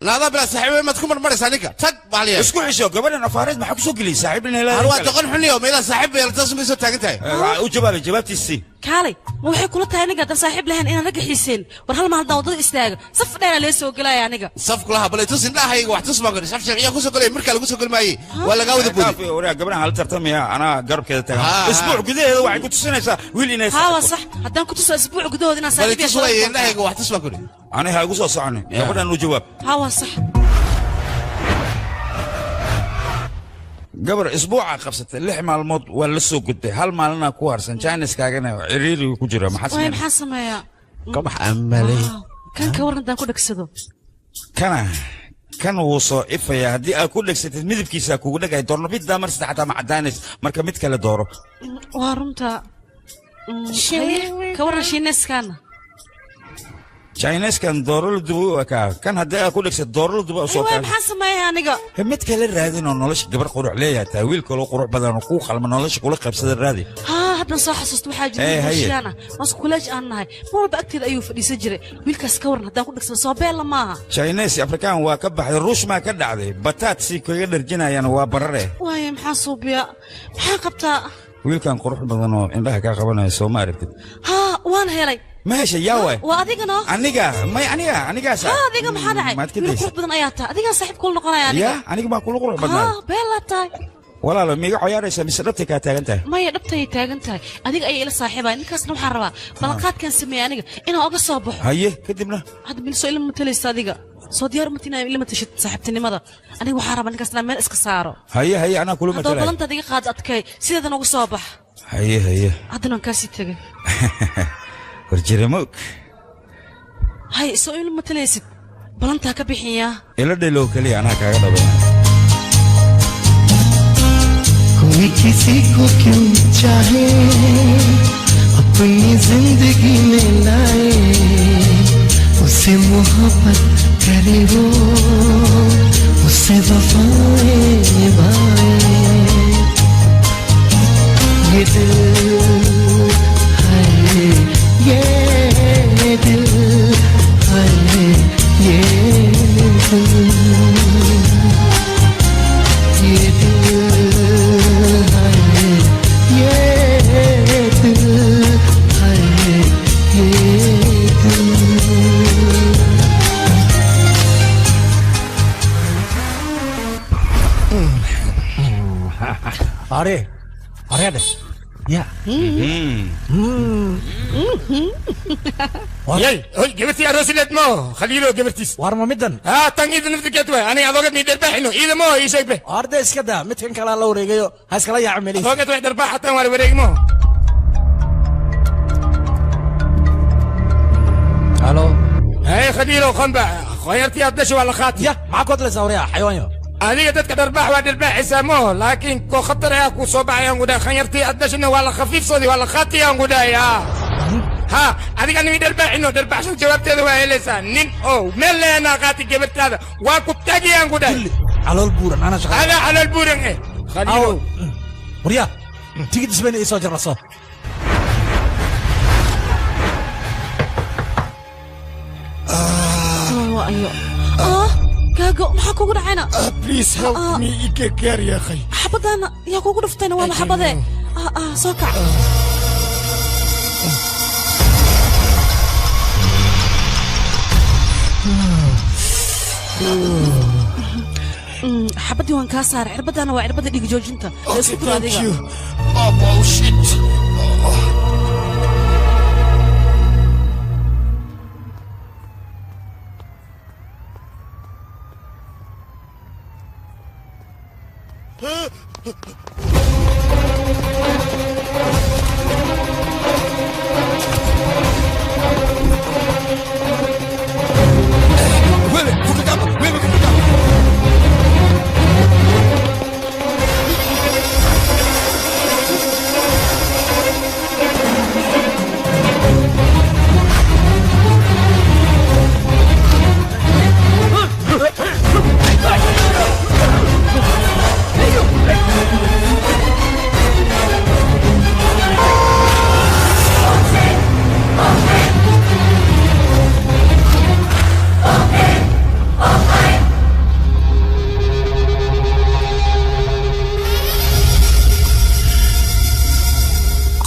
Naadaa bilaa saaxiibe maad ku marmaraysaa ninka? Tag baaliya. Isku xisho gabadhan afaareed, maxaa kusoo geliyay saaxiib inay Har waa doqon xuniyo meelaa saaxiib bay taas may soo taagan tahay. U jawaabay, jawaabtiisii. Kaalay, ma waxay kula tahay aniga haddaan saaxiib lahayn inaan ragga xiiseen? War hal maalin haddaan waddada istaaga, saf dheeraa lee soo gelaya aniga. Saf kulaha balay tus indhahayga, wax tus baan saf sharciya kusoo galay, markaa lagu soo galmaayey waa lagaa wada boodi. Waraa, gabadhan hala tartamaya, anaa garabkeeda tagan. Isbuuc gudaheeda waxay ku tusinaysaa wiil inay Haa, waa sax. Haddaan ku tuso isbuuc gudahood inaan Balay saaxiib tus waay indhahayga, wax tus baan kuri. Ani ha igu soo soconin, gabadhan u jawaab. Haa, waa sax. Gabar isbuuca qabsatay, 6 maalmood waa la soo gudbay, hal maalinaa ku harsan, jaaniskaagana ciriiriga ku jira, maxaa Waay sameynaa? Maxaan sameeyaa? Kabax amalay. Kan ka waran haddaan ku dhegsado? Kana kan wuu soo ifayaa haddii aad ku dhegsatid, midabkiisa kugu dhegay doornobiddaa mar saddexaad ama caddaanays. Marka mid kale dooro. Waa runta. Haye, ka waran shiineeskaana? Chineskan dooro la dubo u ekaa. Kan haddii aad ku dhegsato dooro la dubo soo Waay, kaa. maxaan sameeyaa aniga? He, mid kale raadin oo nolosha gabar qurux leeyahay taa, wiil kaloo qurux badan oo kuu qalma nolosha kula qaybsada raadi. Haa, haddaan soo xasuusto, waxaa jira Eh, wiil haye. heshiiyaan ah oo isku kuleej aan nahay, mar walba agteeda ayuu fadhiisan jiray. Wiilkaas ka waran haddaan ku dhegsado? Soo beella maaha. Chinese Afrikaan waa ka baxday, ruush maa ka dhacday, bataat si kaga dharjinayaan waa barare. Waaye, maxaan suubiyaa? Maxaan qabtaa? Wiilkan qurux badan oo indhaha kaa qabanaya soo ma aragtid? Haa, waan helay. Ma heshay? Yaa waay? Waa adigana. Aniga may, aniga anigaasa. Haa, adiga. Maxaa dhacay? Maad ka Wiil daysa? qurux badan ayaa tahay, adigaan saaxiib kula noqonaya aniga. Ya, aniga baa kula qurux badnaa? Haa, beellaa tahay. Walaalo, miiga ciyaaraysaa mise dhabtay kaa taagan tahay? Maya, dhabtayay taagan tahay. Adiga ayay ila saaxiibaya. Ninkaasna waxaan rabaa ballanqaadkan sameeyey aniga inaan oga soo baxo. Haye, kadibna? Hadda milsoo ilama matalaysa adiga? Soo diyaar uma tinaa ilama tashid saaxiibtinimada? Aniga waxaan rabaa ninkaas inaan meel iska saaro. Haye haye, anaa kula Haddaba matalaya. ballantaad iga qaad adkay, sideedan uga soo bax. Haye haye. Haddana waan kaasii tegay. Warjiramoog. Hay, soo ilama matalaysid, ballantaa ka bixiyaa. Ila dhelow keliya, anaa kaaga dhabay. कोई किसी को क्यों चाहे, अपनी जिंदगी में लाए, उसे मोहब्बत करे, वो उसे वफाएं निभाए। Are areadhe ya. Yay, hoy, gabartii aroosileed mo khaliilo gabartiis. War ma middan? Haa, tan iida naftirkeed waay. Aniga adoogad mii dharbaaxino iida mo ii sheeg be. Arde iska daa, midkan kalaa la wareegayo, ha iskala yaaco meelihiis. Adoogad way dharbaaxa, tan waa la wareegmo. Halo. Hey khaliilo, qanba khayartii aad dhashay waa la qaatay. Ya, maxaa ku hadlaysaa waryaa xayawaanyo? Adiga dadka dharbaax waa dharbaaxaysaa mo, laakiin koo khatar ayaa ku soo baxayaan gudaa. Khanyartii aad dhashayna waa la khafiifsaday, waa la qaatayaan gudaay. Ha, adiga nimi dharbaaxino, dharbaaxsho jawaabteeda waa helaysaa. Nin oo meel leenaa qaati gabartaada waa ku tagayaan gudaay. Calool buuran ana shaqa. Adaa calool buuran eh khaliilo. Waryaa, tigid isbayna ii soo jarraso. Ayo ah, gaago, maxaa kugu dhacayna? Please help me, i gargaar ya akhay. Xabadaana yaa kugu dhuftayna? Waa maxabadee? Soo kac. Xabaddii waan kaa saaray, cirbadaana waa cirbada dhiig joojinta. La isku duro adiga. Oh, bullshit. Wewe, fuka kamba, wewe fuka kamba.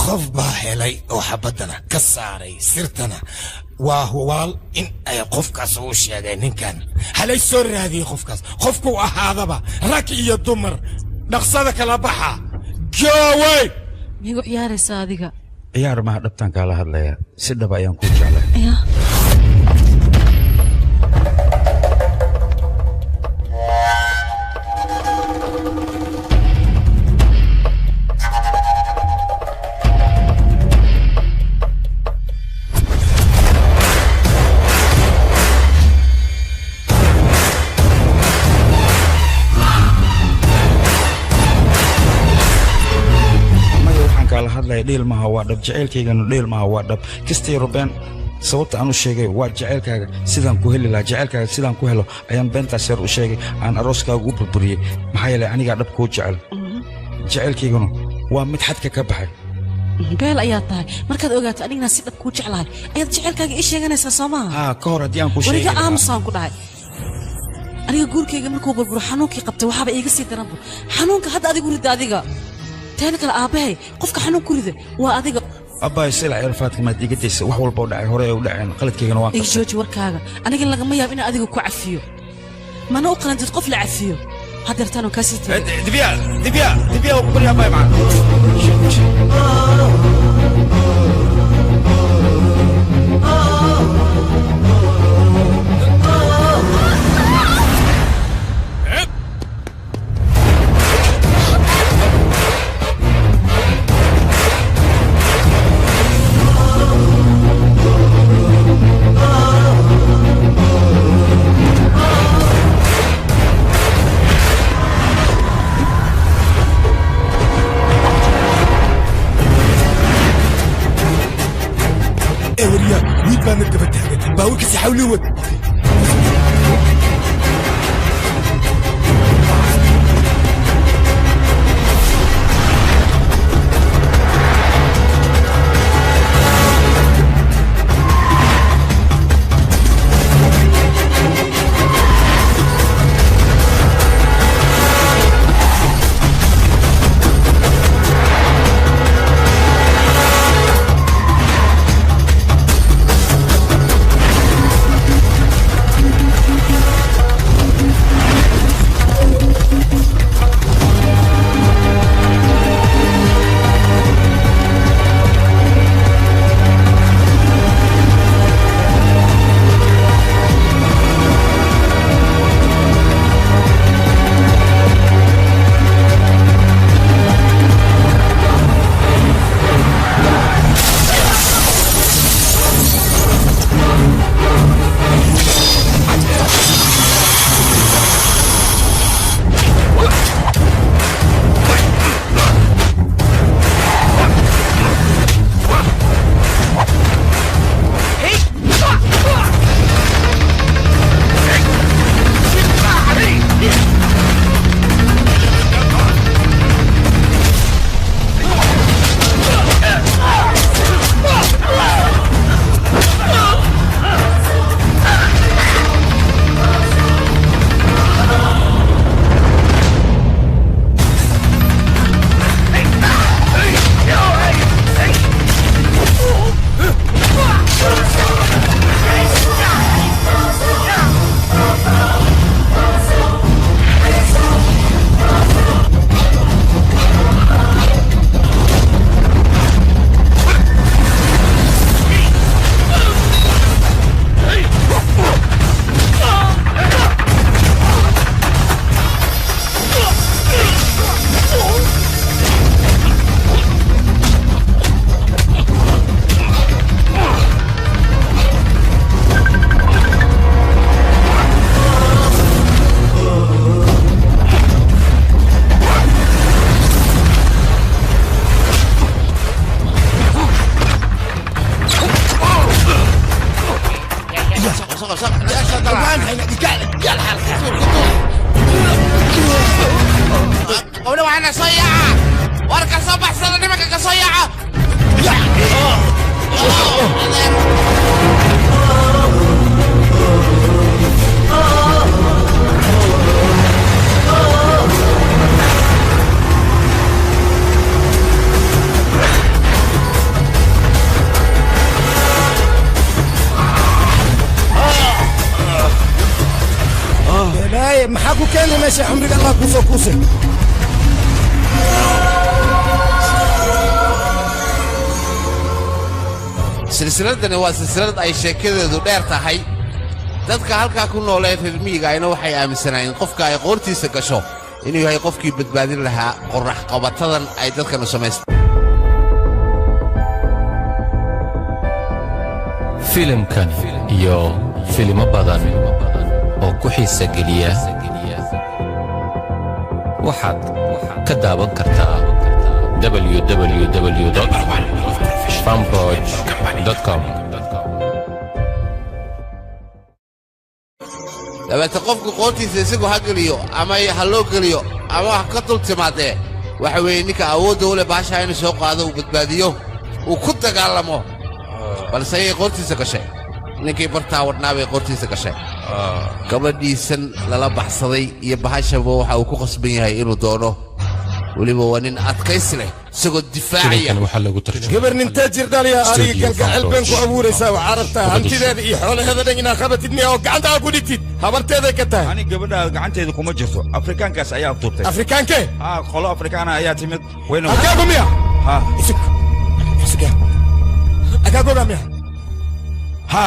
Qof baa helay oo xabaddana ka saaray, sirtana waa hubaal in ay qofkaas u sheegay ninkan. Halay soo raadiyey qofkaas, qofkuu ahaadaba, rag iyo dumar, dhaqsada kala baxa goowey. Miigu ciyaaraysaa adiga? Ciyaar maha, dhabtaan kaala hadlayaa, si dhab ayaan kuu jeclay. Ya. Maya, waxaan kaala hadlaya dhiil maha, waa dhab. Jacaylkayganu dhiil maha, waa dhab. Kastay rubeen sababta aan u sheegay waa jacaylkaaga sidaan ku heli lahaa. Jacaylkaaga sidaan ku helo ayaan beentaas yar u sheegay, aan arooskaaga u burburiyey, maxaa yeelay anigaa dhab kuu jecel. Jacaylkayganu waa mid xadka ka baxay. Beel ayaa tahay. Markaad ogaato anigana si dhab kuu jeclahay ayaad jacaylkaaga ii sheeganaysaa, soo maaha? Haa, ka hor haddii aan kuu sheegi wariga lahaa. Aamusaan ku dhahay. Aniga guurkayga markuu burburo xanuunkii qabtay waxaaba iiga sii daranbu xanuunka hadda adigu ridda. Adiga teeda kale aabbahay qofka xanuun ku rida waa adiga. Abbaay, silac irfaadka maad iga daysa. Wax walba oo dhacay hore ay u dhaceen, qaladkaygana waan Iga qabtay. jooji warkaaga. Aniga lagama yaabo inaan adiga ku cafiyo, mana u qalantid qof la cafiyo. Haddeertaan oo kaasii tegay. Dibya, dibya, dibya, ku baryaa abbaay macaan. Waryaa, wiil baana daba taagan, baabuurkiisa xawli wad. baxna, soo yaaca. War ka soo baxsada nimanka, ka soo yaaca. Balaaye, maxaa ku keenay meesha? Cumriga Allah kuu soo kuusay. Silsiladani waa silsilad ay sheekadeedu dheer tahay. Dadka halkaa ku nool ee reer miyiga ayna waxay aaminsanaayeen qofka ay qoortiisa gasho inuu yahay qofkii badbaadin lahaa qorrax qabatadan ay dadkanu samaysteen. Filimkan iyo filimo badan oo ku xiisa geliya waxaad ka daawan kartaa www.fanproj.com. Dabeete qofku qoortiisa isagu ha geliyo ama ha loo geliyo ama ha ka dul timaadee, waxa weeye ninka awoodda u leh baashaa inuu soo qaado, uu badbaadiyo, uu ku dagaalamo. Balse ayay qoortiisa gashay, ninkii bartaa wadhnaa bay qoortiisa gashay. Gabadhiisan lala baxsaday iyo bahashaba waxa uu ku khasban yahay inuu doono. Weliba waa nin adkaysi leh isagoo difaacaya. Filimkan waxaa lagu tarjumay Gabar nintaa jirdhaliya adiga Studio kalgacayl been ku Fanproj. abuuraysaa. Waxaa rabtaa hantideeda iyo xoolaheeda dhan inaad qabatid miya oo gacanta aad ku dhigtid? Habarteeday ka tahay. Ani gabadha gacanteeda kuma jirto, Afrikaankaas ayaa afduubtay. Afrikaankee? Ha, qolo Afrikaana ayaa timid wayna. Agaago miya? Ha. Isug, isug, agaagoga miya? Ha,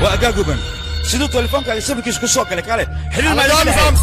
waa agaagogan. Siduu telefoonkaaga sawirkiisa ku soo galay? Kale xiriir maa idin dhexeeya?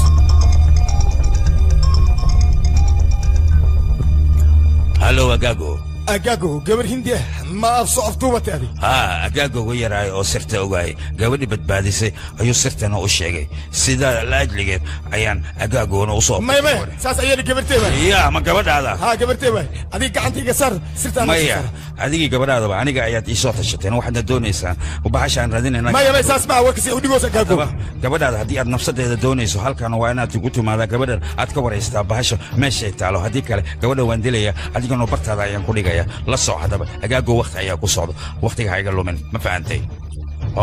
Hallo, agaago. Agaago gabar Hindi ah ma af soo afduubatay adi? Ha, agaago uga yaraay oo sirta ogaay gabadhii badbaadisay ayuu sirtana u sheegay. Sidaa la ajligeed ayaan agaagona u soo. Maya, maya, saas ayada gabartee waay. Ya, ma gabadhaada? Ha, gabartee waay. Adiga gacanta iga saar, sirtaan. Maya, adigii gabadhaadaba aniga ayaad ii soo tashateen. Waxaadna doonaysaan bahashaan raadinayna. Maya, maya, saas maa warkasi udhigoos, agaago. Haddaba, gabadhaada haddii aad nafsadeeda doonayso, halkan waa inaad igu timaadaa, gabadhan aad ka waraystaa bahasha meeshay taalo. Haddii kale gabadha waan dilaya, adigana bartaada ayaan ku dhigaya. La soc haddaba, agaago, wakti ayaa ku socdo. Waktiga ha iga lumin, ma fahantay?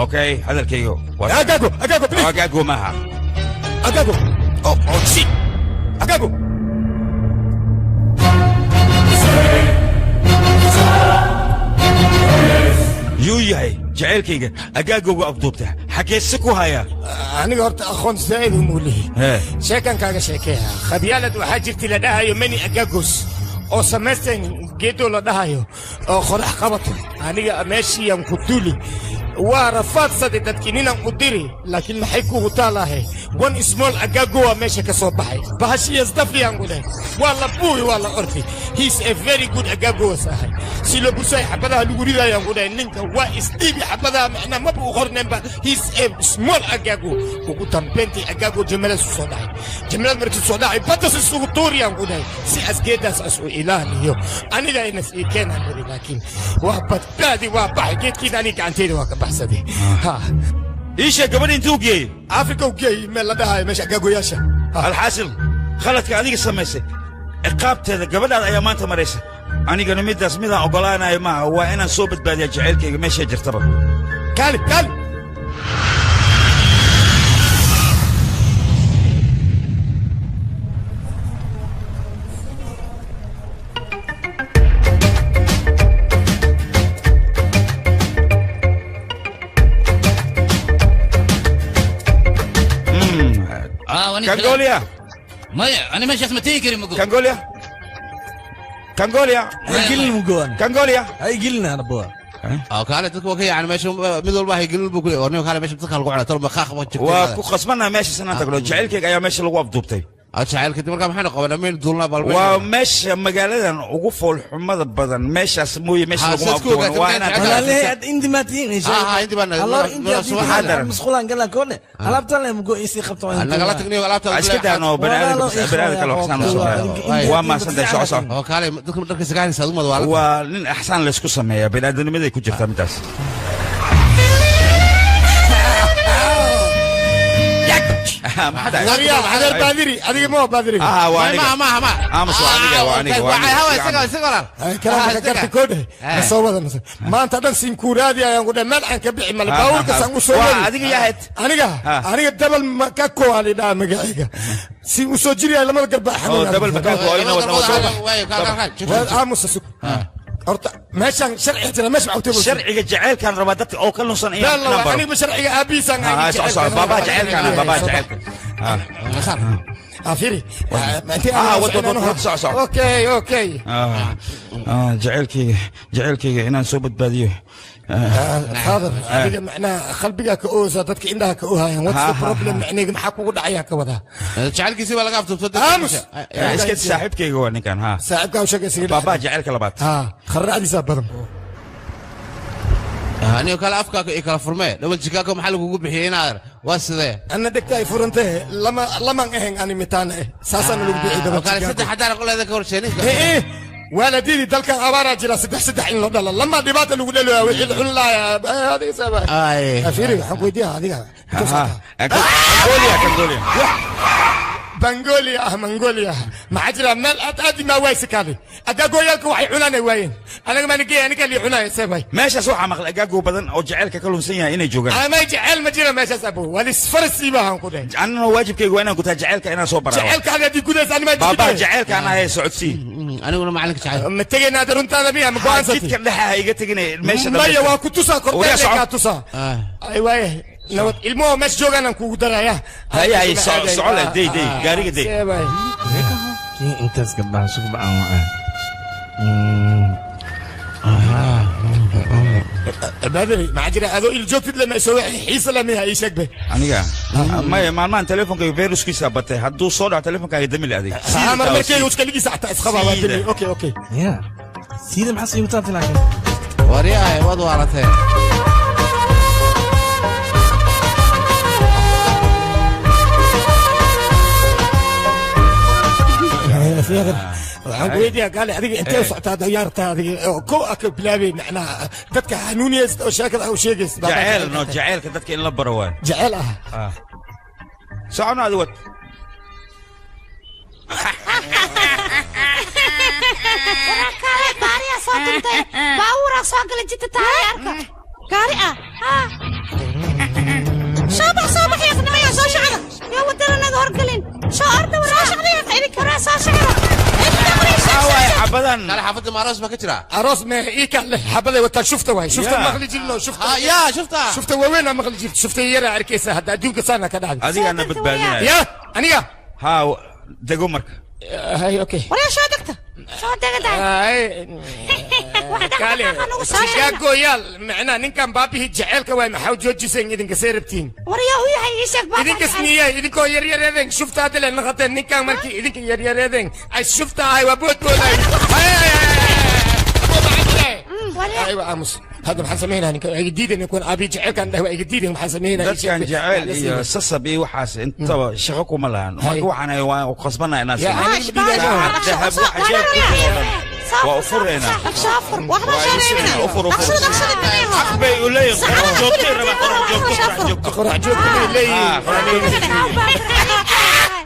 Okay, hadalkayga. Agaago, agaago, please. Agaago maaha. Agaago, oh, oh, shit, agaago. Yuu yahay jacaylkayga agaagowga afduubta? Xageese ku haya? Aniga horta aqoon zaa'id uma lihi. Hee. Sheekan kaaga sheekeeya. Khabyaalad waxaa jirta la dhahayo many agagos oo samaysteen geedo la dhahayo oo qorax qabato. Aniga meeshiiyaan ku duli, waa rafaadsaday dadkii ninaan u diri, laakiin maxay kugu taalahay? One small agago waa meesha ka soo baxay, bahashiyasdafiyaan ku leh. Waa la buuyi, waa la ordi. He's a very good agagowas ahay. Si loo busay xabadaha lagu ridayaan ku dhahay, ninka waa isdhiibi xabadaha, macnaa maba u qorneenba. He's a small agago. Ugu dambayntii agago jamalas u soo dhacay. Jamalad markii soo dhacay, badas isugu tuuriyaan ku dhahay si asgeedaas as u ilaaliyo. Aniga inas ii keenaan iri, laakiin waa badbaadi, waa baxay geedkiina, aniga gacanteyda waa ka baxsaday. Ha. Ii sheeg, gabadha intuu geeyey? Afrika u geeyey, meel la dhahayo meesha agagoyaasha. Alxaasil, khaladka adiga samaysay ciqaabteeda gabadhaada ayaa maanta maraysa. Anigana middaas midaan oggolaanayo maaha. Waa inaan soo badbaadiyaa jacaylkayga meeshay jirtaba. Kaali, kaali. Kangolia. Maya, ani meeshaas ma tegi karin mugo. Kangolia, Kangolia. Haygelin mugoan. Kangolia. Haygelin ana boa. Oo kaale, dadku waa ka yaacni meesha, mid walba haygelin buu ku leeyahay. Warniyo kaale, meesha dadka lagu cunaa tol maqaaq ma jirto. Waa ku khasbanaa meesha sanaan tagno. Jacaylkayga ayaa meesha lagu afduubtay. Jacaylka markaa maxaynu qabanaa? Maynu duulnaa bal? Waa meesha magaaladan ugu foolxumada badan meeshaas mooye, meesha Ha, laguma saad ku afduuban. ogaatay Waa markaa inaad jacaylka- Walaalahay, ad indi ma tihiin. Ah, ah, indi baan nahay. Allah, indi Subax daran. Musqulaan galaan koone. Alaabtan leh mugo isii qabto. Nagala tagniyo alaabta. Iska daano baniaadamka kale waxsaan u sameeya. Waa mahadsantahay, soco soco. Oo kaale, dadka dharka sagaanaysa aduma waa. Waa nin axsaan laysku sameeyaa, baniaadamnimaday ku jirtaa midaas. Maxaa dhacay? Adiga adeer baadiri, adiga ma baadiri. Ah, waa aniga. Ma. Aamus, waa aniga, waa aniga, waa aniga. Hawa isaga, isaga walaal. Kalaamka garta koodhe nasoo wada nasoo maanta dhan sinkuuraadi ayaan ku dhahay, meel aan ka bixi male, baabuurkaasaan u soo Waa wadi. Adiga yaa ahayd? Aniga, aniga dabal makako aa lidhaha magacayga, si u soo jiraya lamada garba. Oo, dabal makako, oo ina wadna wada. Aamusa, sug horta, meeshaan sharci jira, meesha maxaa u Sharciga jaceylkaan rabaa dadka oo ka lunsan Been la inaan waa baro. Aniga sharciga aabihiisaan. Ah, soco, soco, baabaa jaceylkaan ah, baabaa jaceylka. Afiri. Ah, wad, wad, wad, soco, soco. Okay. Ah, jaceylkayga, jaceylkayga inaan soo badbaadiyo. Father, adiga macnaha qalbigaa ka oosa, dadka indhaha ka oohayan. What's the problem? Macnaheega maxaa kugu dhacayaa ka wadaa? Jacaylkiisii baa laga afduubtay. Aamus. Iska saaxiibkayga waa ninkan, ha. Saaxiibkaa u sheegay isaga. Baabaa jaceylka labaad. Ha, kharracdiisaa badan. Anigo kale afkaa i kala furmee, double Chicago maxaa lagugu bixiyey inaad waa sidee? Anna dhegta ay furantee, lama laman ahayn ani mitaana eh, saasaana lagu bixiyey double Oo kale Chicago. Saddex haddaan qoleeda ka horsheenin. Eh, waalidiidii dalkan abaaraa jira, saddex saddex in loo dhala lama dhibaata lagu dhaloya, wixii la xun laaya adiga sabaa. Fiiri, waxaan ku weydiiyaa adiga. Mongolia, Mongolia. Bangolia ah, Mongolia maxaa jira? Meel aad aadi maa waaysi kaali agaagooyaalka waxay cunaan ay waayeen, anaga maa nigey, aniga lii cunaya sebay. Meeshaas waxaa maqlay agaago badan oo jaceylka ka lunsan yahay inay joogaan. Ama jecel ma jira meeshaas, abo walisfarasii baahan ku dhahay. Annana waajibkayga waa inaan gutaa jaceylka, inaan soo baraa. Jaceylka adiga haddii gudaysa anima. Baabaa jaceylka aan ahay, socodsii. Aniguna macalinka jaceyl. Ma tegaynaa hadda, runtaada miya ma go'aansatay? Jidka dhexa ha iga tegine meesha. Maya, waa ku tusaa. Wariyaa, Kortee soco. kaa tusaa. Ay waaye, nabad ilmuhu meesha joogaan aan kugu daraya. Haye, haye, soco, soco leh, dey, dey, gaariga dey. Seebay. Kii intaas gabdhaha isugu bacaan waa. Baadari, maxaa jira adoo il joogtid lama soo xiisa lama ii sheeg bay. Aniga maya, maalmahan teleefonkayga viruskiisa batay, hadduu soo dhaco teleefonkaaga damil adig. Amar markayga uskaligiisa xataa isqabaa waa demi. Okay. Ya. Sida maxaa sii wataa laakiin? Waryahay, waad waaratee. Waxaan ku weydiiyaa gaali, adiga intee u socotaa dayaarta adiga oo kow aka bilaabay, macnaha dadka hanuuniyeysa oo sheekada u sheegaysa? Jaceyl no, jaceylka dadka in la baro waay. Jaceyl ah. Ah. Socono adi, wad. Warakaale, gaariyaa soo duntay, baabuuraa soo gala jidka tahay, arka gaari ah. Haa, soo bax, soo bax yaqnimaya, soo shacda yaa wadada naga horgelin, soo orda, waraa shacda yaqa idinka, waraa soo shacda. Xabadan kale xaafadda ma aroos baa ka jira? Aroos me ii kaale, xabaday wataa, shufta waay, shufta. Yeah. Maqli jirno shufta. Ah, yaa shufta. Shufta waaweyn aa maqli jirto, shufta yara arkaysa hadda adduunka saana ka dhacday. Adigaana badbaadinaya. Ya aniga. Ha dego marka. Hay, okay. Waryaa, soo degta, soo degata. Ay, kaale Chicago yaal, macnaha ninkan baabihii jaceylka waay, maxaa u joojiseen idinka see rabtiin? Waryaa, u yahay ii sheeg baa. Idinkas niyahay, idinkoo yaryareedeen shufta hadda leen naqateen, ninkan markii idinka yaryareedeen ay shufta ahay waa boodbooday. Aywa, aamus, hadda maxaan samaynaa? Ninka waa iga diidan kuwan aabihi jaceylkan dhahay, waa iga diidan, maxaan samaynaa? Dadkan jaceyl iyo sasab iyo waxaas intaba shaqo kuma lahan, marka waxaan ahay waan khasbanaa inaan Ya, aniga ma diidayo. Saacad dahab waxa jeebka ku jira waa u fureynaa. Ufur, ufur. Xaq bay u leeyihin, qorax joogtay rabaa, qorax joogto, qorax joogto. Qorax joogto bay leeyihiin. Ah, qorax joogto.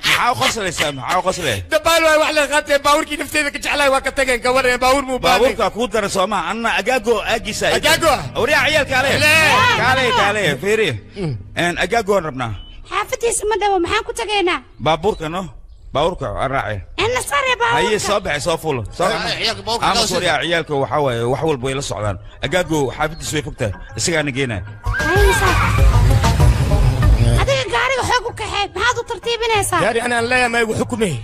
Maxaa u qoslaysaa? Maxaa u qoslay? Dabaal waay, wax la qaatee, baabuurkii nafteeda ka jeclaay waa ka tageen, ka waree baabuur muu baaday. Baabuurka kuu dara soomaa, anna agaago aagiisa. Agaago ah? Waryaa, ciyaalka ale. Lee. Kaale, kaale, fiiri. Agaagoon rabnaa. Xaafadiisa ma dhawo, maxaan ku tagaynaa? Baabuurka no, baabuurka aan raacay. Ina sare. Haye. Baabuurka. Soo baxay, soo fuulo, soo. Ciyaalka baabuurka Aamus. kala. Waryaa, ciyaalka waxaa waaye wax walba way la socdaan, agaago xaafadiisu way fogtahay, isagaana geenaya. Adiga gaariga xoog u kaxee, maxaad u tartiibinaysaa? Gaari ana aan leeyahay ma igu xukumay?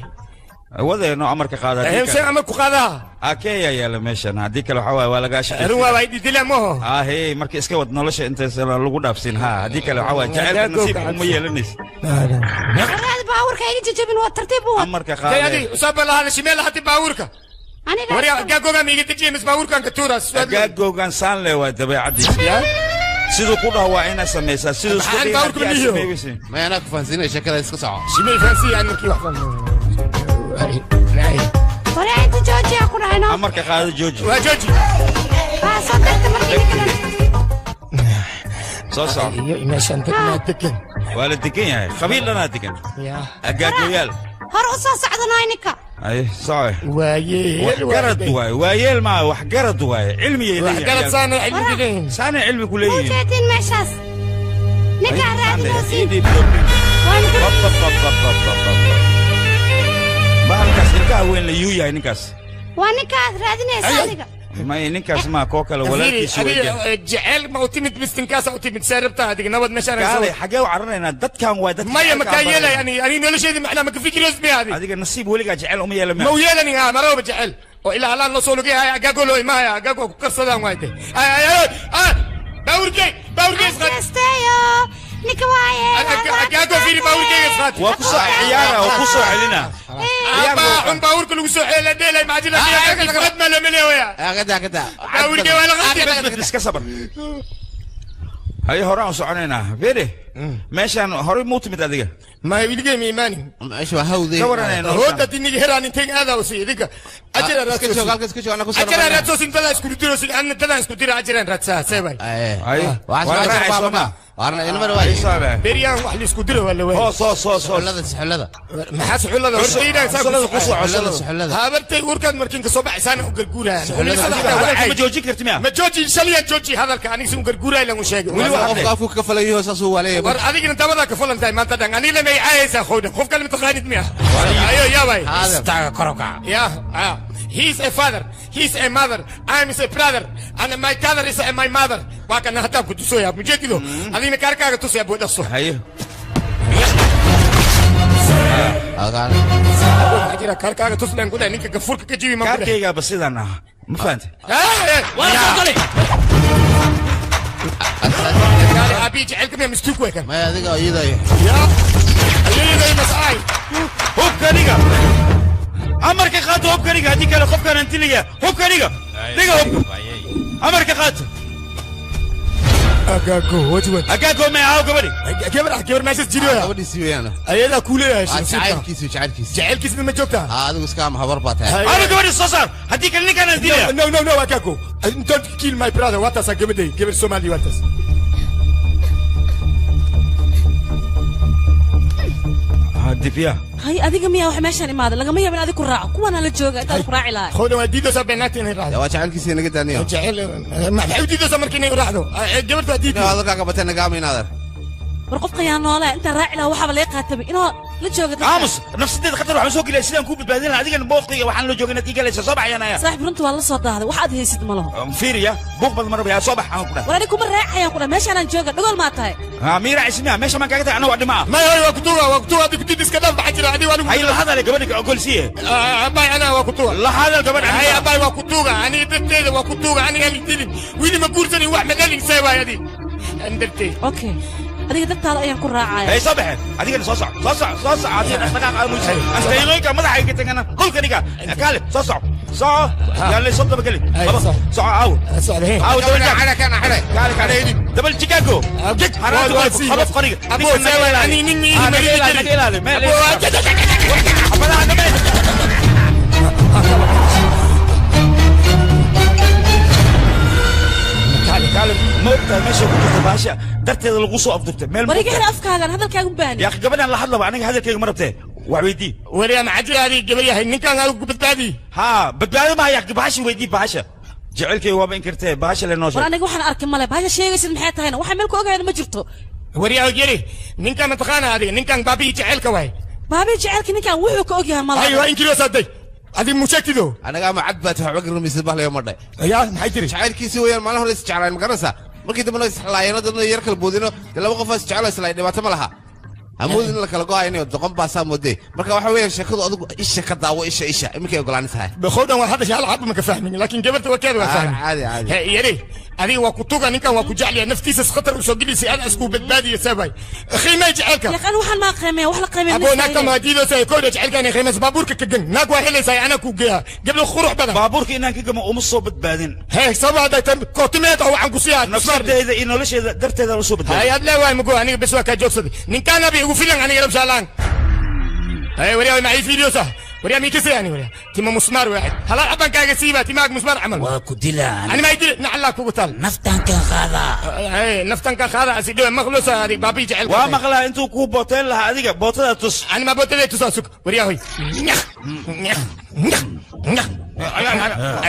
Wadeeno, amarka qaada. Hemseen ama ku qaadaa? Akeeya yaala meeshan, haddii kale waxaa waaye waa lagaa shaqay. Arrin waa idila maho. Ahey, marka iska wad nolosha intaysan lagu dhaafsin, ha, haddii kale waxaa waaye jacaylka nasiib uma yeelanaysa. Waraad, baabuurka iga jajabin, waa tartiib u wad. Amarka Kay qaade. Adi usaba lahaa shimeel hati baabuurka. Aniga. Waryaa, agaagoga ma iga dejiyay mis baabuurkan ka tuuraas? Agaagoogan saan le waa dabeecadiisa, siduu ku dhaho waa inaad samaysaa, siduu isku Maxaan dhigay baabuurka haddii aad lihiyo? sameyweysin. Maya, anaa ku fahansiinaya sheekada, iska soco. Shimeel fahansiya aan markii wax fahmo. Waryaa, inta joojiya ku dhahayno. Amarka qaado, jooji. Waa jooji. Waa soo degta markii ninkana. Soo soco. Iyo meeshaan degnaa degan. Waa la degan yahay, qabiil dhanaa degan. Agaagooyaal. Hor u soo socdanay ninka. Ay, soco. Waayeel. Wax garad waaye, waayeel maa, wax garad waaye, cilmiyay leeyihiin. Wax garad saana cilmi ku leeyihiin. Saana cilmi ku leeyihiin. Ujeedin meeshaas ninkaa raadinaysiin. Bahalkaas ilkaha weyn la yuu yahay ninkaas. Waa ninkaad raadinaysa adiga. May, ninkaas maa, koo kale walaalkiisu adiga weeyaan. Jecel ma u timid bistinkaas u timid seerabta adiga nabad meeshaan. Kaalay, xagee u cararaynaa? Dadkan waa dadka. Maya, makaa yeelay ani ani nolosheedii macnaa ma ka fikirayos miya adiga? Adiga nasiib weligaa jecel uma yeelan. Ma u yeelani ah maraba jecel oo ilaa halaan la soo lugay agaago loo imaaya agaago ku karsadaan waayte. Ay ay ay, baawurkey baawurkey isqaad. Asteeyo ninka waaye. Agaago fiiri, baawurkeyga isqaad. Waa ku soo ciyaara oo ku soo celina. Abaa xun, baawurka lagu soo ceela dheelay maajina qad ma loo meleeya. Kada kada. Baawurkey waa la qatay. Iska sabar. Haye, horaan u soconaynaa. Fiiri, meeshaan horey muu timid adiga? Ma wiligey ma imaani. Meesha waa hawde. Ka waranayno. Hooda dinigi heraan intay aada u sii idinka ajira. Iska joog halka, iska joog, anna ku soo. Ajira raadso, intada isku diro sin anna dadaan isku dira ajiraan raadsaa seebay. Haye, waa raacay soo ma? Waarna inamar waay. Beriyaan wax la isku diro waa la waayay. Hoos hoos hoos hoos. Suxullada, suxullada. Maxaa suxullada hortayda? Suxullada ku soo suxullada, suxullada. Habartay uurkaad markiin ka soo baxaysaan u garguurayaan. Hadalka ma joojin karti miya? Ma jooji, shaliyaan jooji hadalka aniga si u garguuraay lan u sheegay. Weli waxa qofka afku ka falayo saas uu waleeyo. War adigina dabadaa ka falan tahay maanta dhan aniga lama caayaysaa qowdhan qof kale mataqaanid miya? Ayo yaabay. Istaaga, kor u kaca. Yeah, he's a father, he's a mother, I'm his a brother, and my father is a my mother. Waa kana haddaan ku tusoyaa mujeedido adigna kaarkaaga tusaya buu dhaqso. Haye. Waxaa jira kaarkaaga tus leen ku dhahay ninka gafuurka ka jibi ma ku dhahay. Kaarkaygaaba sidaan ah, ma fahantay? Waa soo galay. Kaale aabihi jecelka miya mistuuk way kan. Maya, adiga iyada. Ya ayaday mas'aay. Hubka dhiga, amarka qaato, hubka dhiga, haddii kale qofkaan antilaya. Hubka dhiga, dhiga hubka, amarka qaato. Agaago wajwan. Agaago may ahaw gabadhi. Gabar gabar meeshaas jiriyoya. Gabadhiisi weeyaan. Ayadaa kuu leeyahay. Jacaylkiisu, jacaylkiisu. Jacaylkiisna ma joogtaa? Haa, adigu iska ama habar baa tahay. Aba gabadhi soo saar, haddii kale ninkaan antilaya. No no no, agaago, don't kill my brother. Waa taasaa gabadhay, gabar Soomaali waa taas. Difiya. Hay, adiga miyaa wax meeshaan imaaday? Lagama yaabo in adig ku raaco kuwana la jooga intaad ku raaci lahay. Khoodan waa diidaysaa beenaagta inay raacdo. Waa jacaylkiisa naga daaniyo. Jecel maxay u diidaysaa marka inay raacdo gabarta waa diidaysaa. Hadalkaaga batay nagaama inaadan. War qofka yaa noolaa intaan raaci lahaa waxaaba laga qaatabay inoo la jooga dadka. Aamus, nafsadeeda khatar waxaan soo gelaya sidaan kuu badbaadin lahaa adigana booqiga waxaan la joogay inaad ii galaysa soo baxayaan ayaa. Saaxiib, runta waa la soo daahday, wax aad haysid ma laho. Fiiriya, buuq badan ma rabaya, soo bax aan ku dhahay. War aniga kuma raacayaan ku dhahay, meeshaanaan jooga, dhagool maa tahay? Ha miira ismiya, meesha maan kaaga tagay anna waa dhimaa. May hoy, waa kutuga, waa kutuga, adiga kudid iska dhaaf, maxaa jira adiga anigu. Hay, la hadale gabadha ogolsiiye. Abay anaa waa kutuga. La hadal gabadha. Hay abay, waa kutuga aniga darteeda, waa kutuga aniga lidilin wili ma guursanin wax ma dhalin see waay adi an darteed. Okay, adiga dartaada ayaan ku raacaya. Hey, soo baxeen, adigana soo soco, soo soco, soo soco, adiga dhaqdhaqaaq aan muujin astayooyinka madaxa iga tagana qolka dhiga. Kaale, soo soco, soco, yaan lay soo daba geli laba soco aawo aawo dabal jaag. Xidha kana xidha. Kaale, kaale, dabal Chicago haraanta qabaf qoriga. Abo see waay ani nin ii naga ilaali, naga ilaali meel xabadaha dhameen. Kaale, kaale, ma ogtahay meesha ku jirta baasha darteeda lagu soo afduubtay meel? War iga xir afkaagan, hadalkaagu baani. Yaa gabadhan la hadlaba, aniga hadalkayga ma rabtee, wax weydii. Wariyaa maxaa jira adiga gabar yahay ninkan adigu badbaadi. Haa, badbaado ma haya, bahasha weydii, bahasha jecelkayga waaba inkirtee, bahasha le noo War sheeg. aniga waxaan arkay male, bahasha sheegaysid maxay tahayna? Waxaan meel ku ogahayna ma jirto. Wariyaa yeri ninkan mataqaana adiga ninkan baabihii jecelka waay. Baabii jecelka ninkan wuxuu ka ogyahay malaha. Ay waa inkiriyoosaa day adiga musheegtido. Anaga ama cad baa tahay, waxba garmaysid bahlayo ma dhay. Yaa maxay tiri? Jacaylkiisi weeyaan, maalin hore is jeclaan ma garanaysaa, markii dambena is xalaayeen dadna yar kala boodino dee laba qof is jecelo islaay dhibaato ma laha, hamoodin in la kala go'aynayo doqon baa saa moodee. Marka waxa weeyaan sheekadu adigu isha ka daawo, isha isha iminkay ogolaanin tahay. Khoodan waa hadashay hal xabba ma ka fahmin, laakiin gabarta warkeeda waa fahmin. Caadi caadi. He yari adiga waa kutuga ninkan waa ku jecliya naftiisa khatar u soo gelisay aad isku badbaadiya sabay qiimay jecelka. Yaqaan waxaan maa qiimeeya wax la qiimeeya. Abo naagta ma diidaysa kooda jecelka inay qiimayso baabuurka ka gan naag waa helaysaa anaa ku geeya gabdho qurux badan. Baabuurka inaan ka gamo uma soo badbaadin. He sabab hadday tan kootimeed oo waxaan ku siiyaa nafsadeeda iyo nolosheeda darteeda la soo badbaadin. Hay ad leewaay mago aniga bes waa kaa joogsaday ninkaan abi igu filan aniga rabshaalaan. Hay wariyaa maxay fiiriyoosa Waryaa miikasay ani waryaa tima musmaar waaxid halal xaban kaaga siiba timaaga musmaar camal waa ku dilaa. Ani maa idili nacallaa kugu taal. Naftaan kan qaadaa. Naftan ka qaada asi dhiwe maqlusa adig baabii jecel. Waa maqlaa intuu kuu booteen lahaa adiga bootada tus. Ani ma bootada tusaa sug waryaa hoy nyah nyah nyah nyah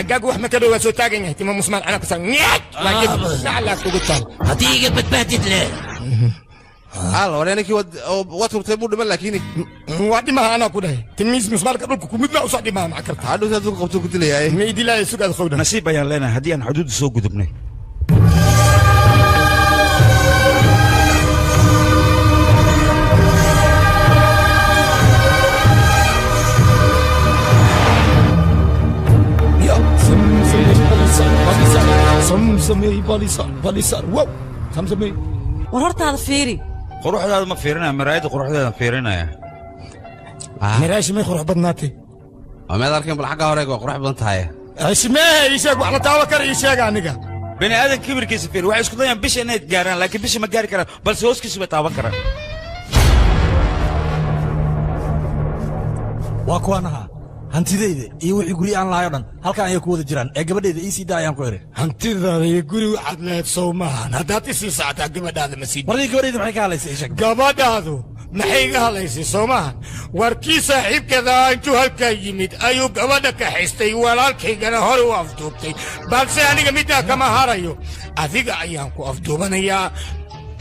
agaagu wax ma ka dhow waa soo taagan yahay tima musmaar anaa kusaa nyah waa gedi nacallaa kugu taal. Haddii iga badbaadid leh. Hal waryaa ninkii waad hurtay buu dhiman laakiin waa dhimaha anaa ku dhahay timiis musmaarka dhulka ku midna usoo dhimaha maca karta. Hadhow saad ku qabto ku dilayaa. Ma idilaya sugaad qowdhan. Nasiib ayaan leenahay haddii aan xuduudda soo gudubnay. War hortaada fiiri. Quruxdaada ma fiirinaya, maraayadda quruxdeeda fiirinaya. Miraashi may qurux badnaatay. Waa meed arkeen bal xagga hore waa qurux badan tahay. Ashmehe ii sheeg wax la taawa kara ii sheeg aniga. Bani aadan kibirkiisa fiir waxay isku dayaan bisha inay gaaraan laakiin bisha ma gaari karaan balse hooskiisa bay taaban karaan. Waa kuwaan ahaa hantidayda iyo wixii guri aan lahay oo dhan halkan ayay ku wada jiraan ee gabadhayda ii sii daa ayaan ku idhi. Hantidaada iyo guri waxaad lahayd sow maahan haddaad isii socotaa gabadhaada ma sii. Wardi gabadhayda maxay ka hadlaysay ii sheeg. Gabadhaadu maxay iga hadlaysay soo maahan war kii saaxiibkeeda intuu halkaa yimid ayuu gabadha kaxaystay walaalkaygana hore u afduubtay balse aniga middaa kama harayo adiga ayaan ku afduubanayaa.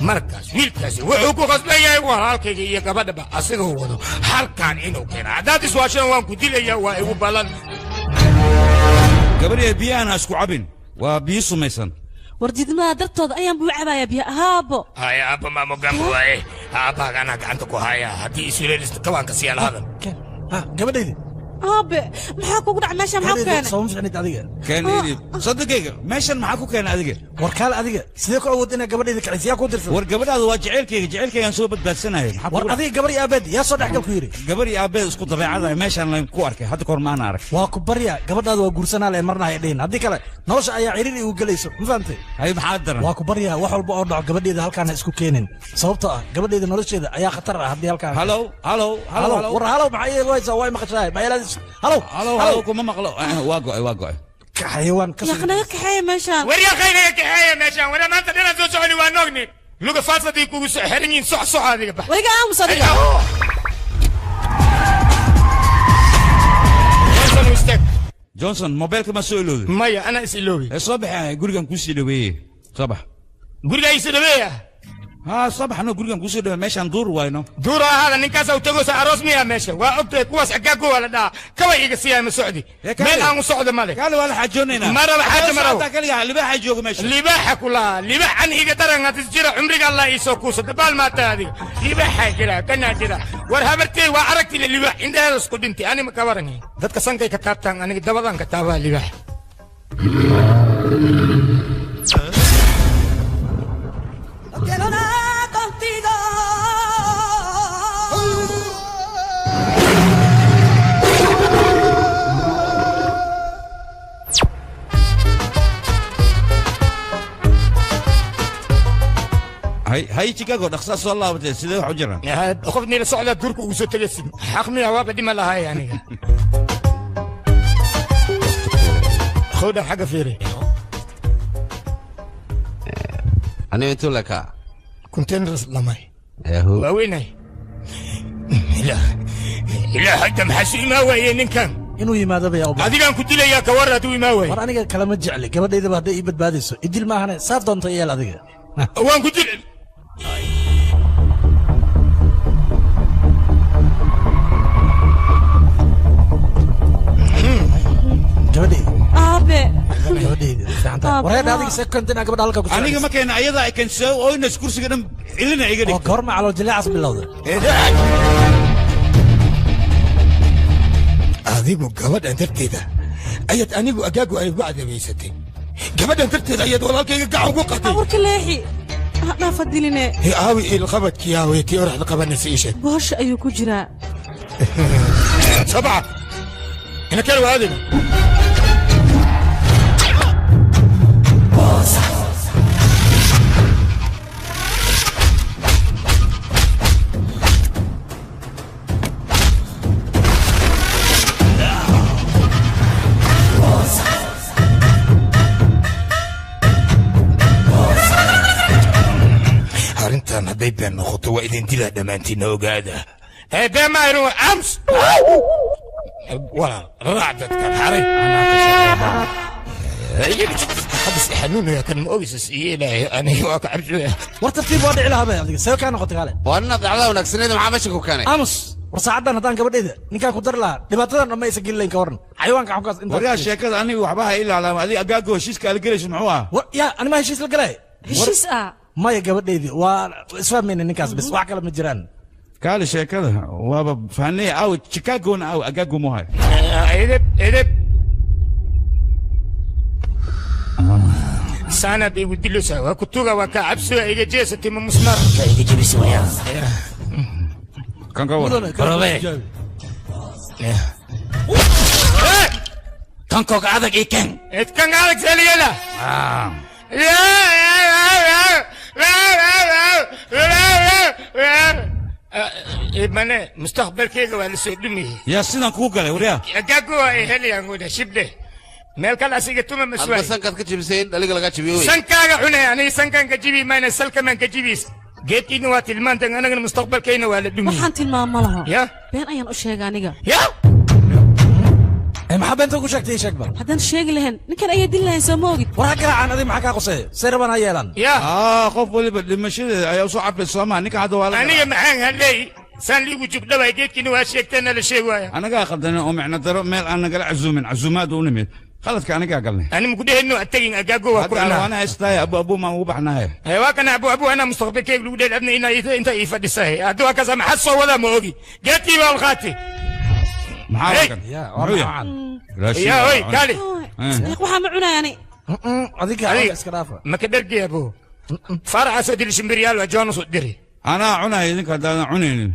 Markaas wiilkaasi wuxuu ku khasban yahay walaalkayga iyo gabadhaba asagoo wado halkan inuu keeno haddaad iswaashana waan ku dilayaa waa igu ballan. Gabadhaya biyahan ha isku cabin waa biyo sumaysan. War diidmada dartooda ayaan buu cabayaa biyo ahaabo. Haya aabba maamo gambo waaye aabbaaga anaa gacanta ku haya haddii isuleelista kawaanka siyaal hadal. Gabadhayda aabe maxaa kugu dhac meesha maxaa ku keenay? Sooma ficnid adiga. Keen idib soddonkayga meeshan maxaa ku keenay adiga? War kaale adiga sidee ku awood inaad gabadhayda kacaysa yaa ku dirsan? War gabadhaadu waa jaceylkayga jaceylkaygaan soo badbaadsanayay. War adiga gabar iyo aabeed yaa soo dhexgal ku yidhi? Gabar iyo aabeed isku dabeecada meeshaan layn ku arkay hadda kahor maana arag. Waa ku barya gabadhaadu waa guursanaa leen marna hay dhihin haddii kale nolosha ayaa ciriiri igu gelayso ma fahamtay? Hay maxaa daran? Waa ku barya wax walba oo dhaco gabadhayda halkaan ha isku keenin sababtoo ah gabadhayda nolosheeda ayaa khatar ah haddii halkaan. Halow halow halow war halow maxaa ii haysaa waa i maqashahay maxaa ilaadis halow halow halow kuma maqlo waa go'ay waa go'ay. Xayawaan ka Yaaq naga kaxeeya meeshaan. War yaaqay naga kaxeeya meeshaan war maanta dhanaan soo soconi waa noogni luga faasadii kugu soo xiran yihiin soc soc adiga bax. Wariga aamus adiga. Johnson istaag. Johnson mobilka ma soo ilowday? Maya anaa is iloobay. Ee soo bax gurigan kuu sii dhaweeyey soo bax. Gurigaa ii sii dhaweeya? Haa soo baxno gurigan kuu sii dhaweey meeshaan duur wayno. Duur ahaada ninkaas u tagosa aroos miyaa meesha waa ogtahay kuwaas agaago waa la dhahaa kawa iga siiyaa ma socdi meel aan u socdo male. Kaale waa la xajoonaynaa. Ma raba xaajo ma rabo. Kaliya libaaxa jooga meesha. Libaaxa ku lahaa libaax an iga daran hadis jira cumriga Allah ii soo kuusa dabaal maata adiga libaaxa jira kanaa jira war habartey waa aragti libaax indhaheeda isku dhintay ani ma ka waranay dadka sankay ka taabtaan aniga dabadaan ka taabaa libaax. Quiero nada contigo. Hay hay Chicago dhaqsaa soo laabatay sidee wax u jiraan? Qofni la socda duurka ugu soo tagaysid xaq miya waaba dhima lahay aniga. Khowdhan xagga fiiri. Aniga intuu lekaa containers lamay waaweynay ilaa hadda maxaa su imaa waayey ninkan inuu yimaado bay u adigaan ku dilayaa ka war hadduu imaa waaye. War aniga kalama jecli gabadhaydaba hadday ii badbaadayso idil maahane saa doonta yeel adiga. Waan ku dil. Gabadhayda aabe gabadhayda fiican tahay. War hadda adiga second inaa gabadha halka ku soo Aniga ma keena ayada ay kensoo oynas kursiga dhan ilina iga dhigtay. Oo goorma calool jileecas bilowday? Adigu gabadhan darteeda ayaad anigu agaagu ay ugu cadabaysatay gabadhan darteeda ayaad walaalkayga gacan ugu qatay. Warka leexi dhaafa diline. Hee aawi ilqabadkii aawi tii oraxda qabanaysa ii sheeg. Boosha ayuu ku jiraa. Sabca ina keen waa adiga. Hadday been noqoto waa idin dilaa dhammaantiinna ogaada. Ee been ma aynu ams. Walaal raac dadkan xaray. Hadda xanuunaya kan ma ogeysa yeelaayo aniga waa ka cabsooya. War tartiib waa dhici lahaa bay adiga see kaa noqotay kaale. Waa inaad dhacdada wanaagsaneed maxaa meesha ku keenay? Aamus war saacadan haddaan gabadhayda ninkaan ku dari lahaa dhibaatadan dhamma aysan geli lahayn ka waran xayawaanka xunkaas intaas. Waryaa sheekada aniga waxba ha ilaalaama adiga agaago heshiiska ala gelaysa muxuu ah? War yaa anima heshiis la galay? Heshiis ah? Maya gabadhaydii waa isfahmayna ninkaas bes wax kale ma jiraan. Kaali sheekada waaba fahanay aw Chicagona aw agaago muhay. Edeb edeb. Saanaad igu dilaysaa waa ku tuga waa kaa cabsooya iga jeesatay ma musmar. Ka iga jebisay waryaa. Kan ka war. Barabe. Kan kooga adag ii keen. Kan adag seliyada. Mane mustaqbalkayga waa la soo dhumiyey. Yaa sidan kugu galay waryaa? Agaagu waa ay helayaan wada shibdhe. Meel kale asiga tuma Adba maswaay. sankaad ka jebisay in dhaliga lagaa jebiyo wey. Sankaaga cunay aniga sankaan ka jibi mayna salkamaan ka jibiis. Geedkiina waa tilmaantan anagana mustaqbalkayna waa la dhumiyey. Waxaan tilmaamo laho. Ya? Been ayaan u sheegay aniga. Ya? Maxaa beenta ku sheegtay ii sheeg bal. Haddaan sheegi lahayn ninkan ayaa dili lahayn soo ma ogid. War ha garaacaan adiga maxaa kaa quseeya say rabaan ha yeelaan. Ya? Qof waliba dhimashadeeda ayaa usoo cabay soomaa ninka hadda waa la Aniga maxaan hadlay saan liigu jugdhaway geedkiina waa sheegteena la sheegi waaya. Anagaa qaldanay oo micno daro meel aan nagala casuumin casuumaad u nimid khaladka anigaa galnay. Ani muku dhehayno atagin agaago waa ku Hadda cunaa. waana haystaay abu abu maan ugu baxnahay. Waa kana abu abu anaa mustaqbalkayga lagu dheel abna inaa inta ii fadhisahay. Hadda waa kaasa maxaa soo wadaa ma ogi. Geedkii baa alqaati. Maxaa Hey! waa kan? Muxuu yahay? Raashin Ya waa oy cunay. kaali. Waxaa ma cunaya ani. Adiga Adiga iska dhaafa. Ma ka dhargay abu. Faraxa soo dili shimbiryaal waa Jonas soo diri. Anaa cunaya idinka haddaadan cunaynin.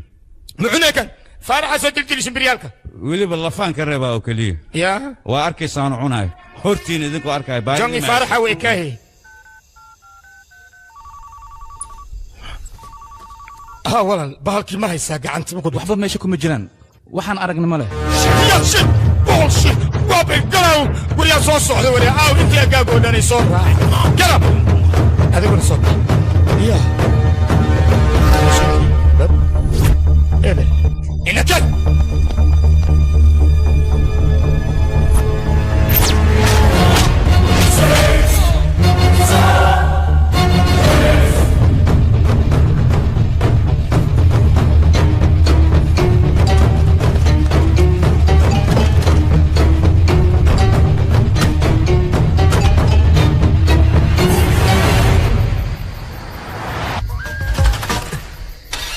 Ma cunay kan? Faraxa soo dili shimbiryaalka. Weliba lafaan ka reebaa oo keliya. Ya? Waa arkaysaanu cunayo. Hortiina idinkoo arkaya baadi Jongi ma- faraxa way kaahi. Ha walaal bahalkii ma haysaa gacanta ma ku waxba meesha kuma jiraan waxaan aragna ma leh. Ya shit bullshit waabay galow waryaa soo socda waryaa aaw intii agaagoo dhanay soo raacay galab adiguna soo bax ya ebel inakad.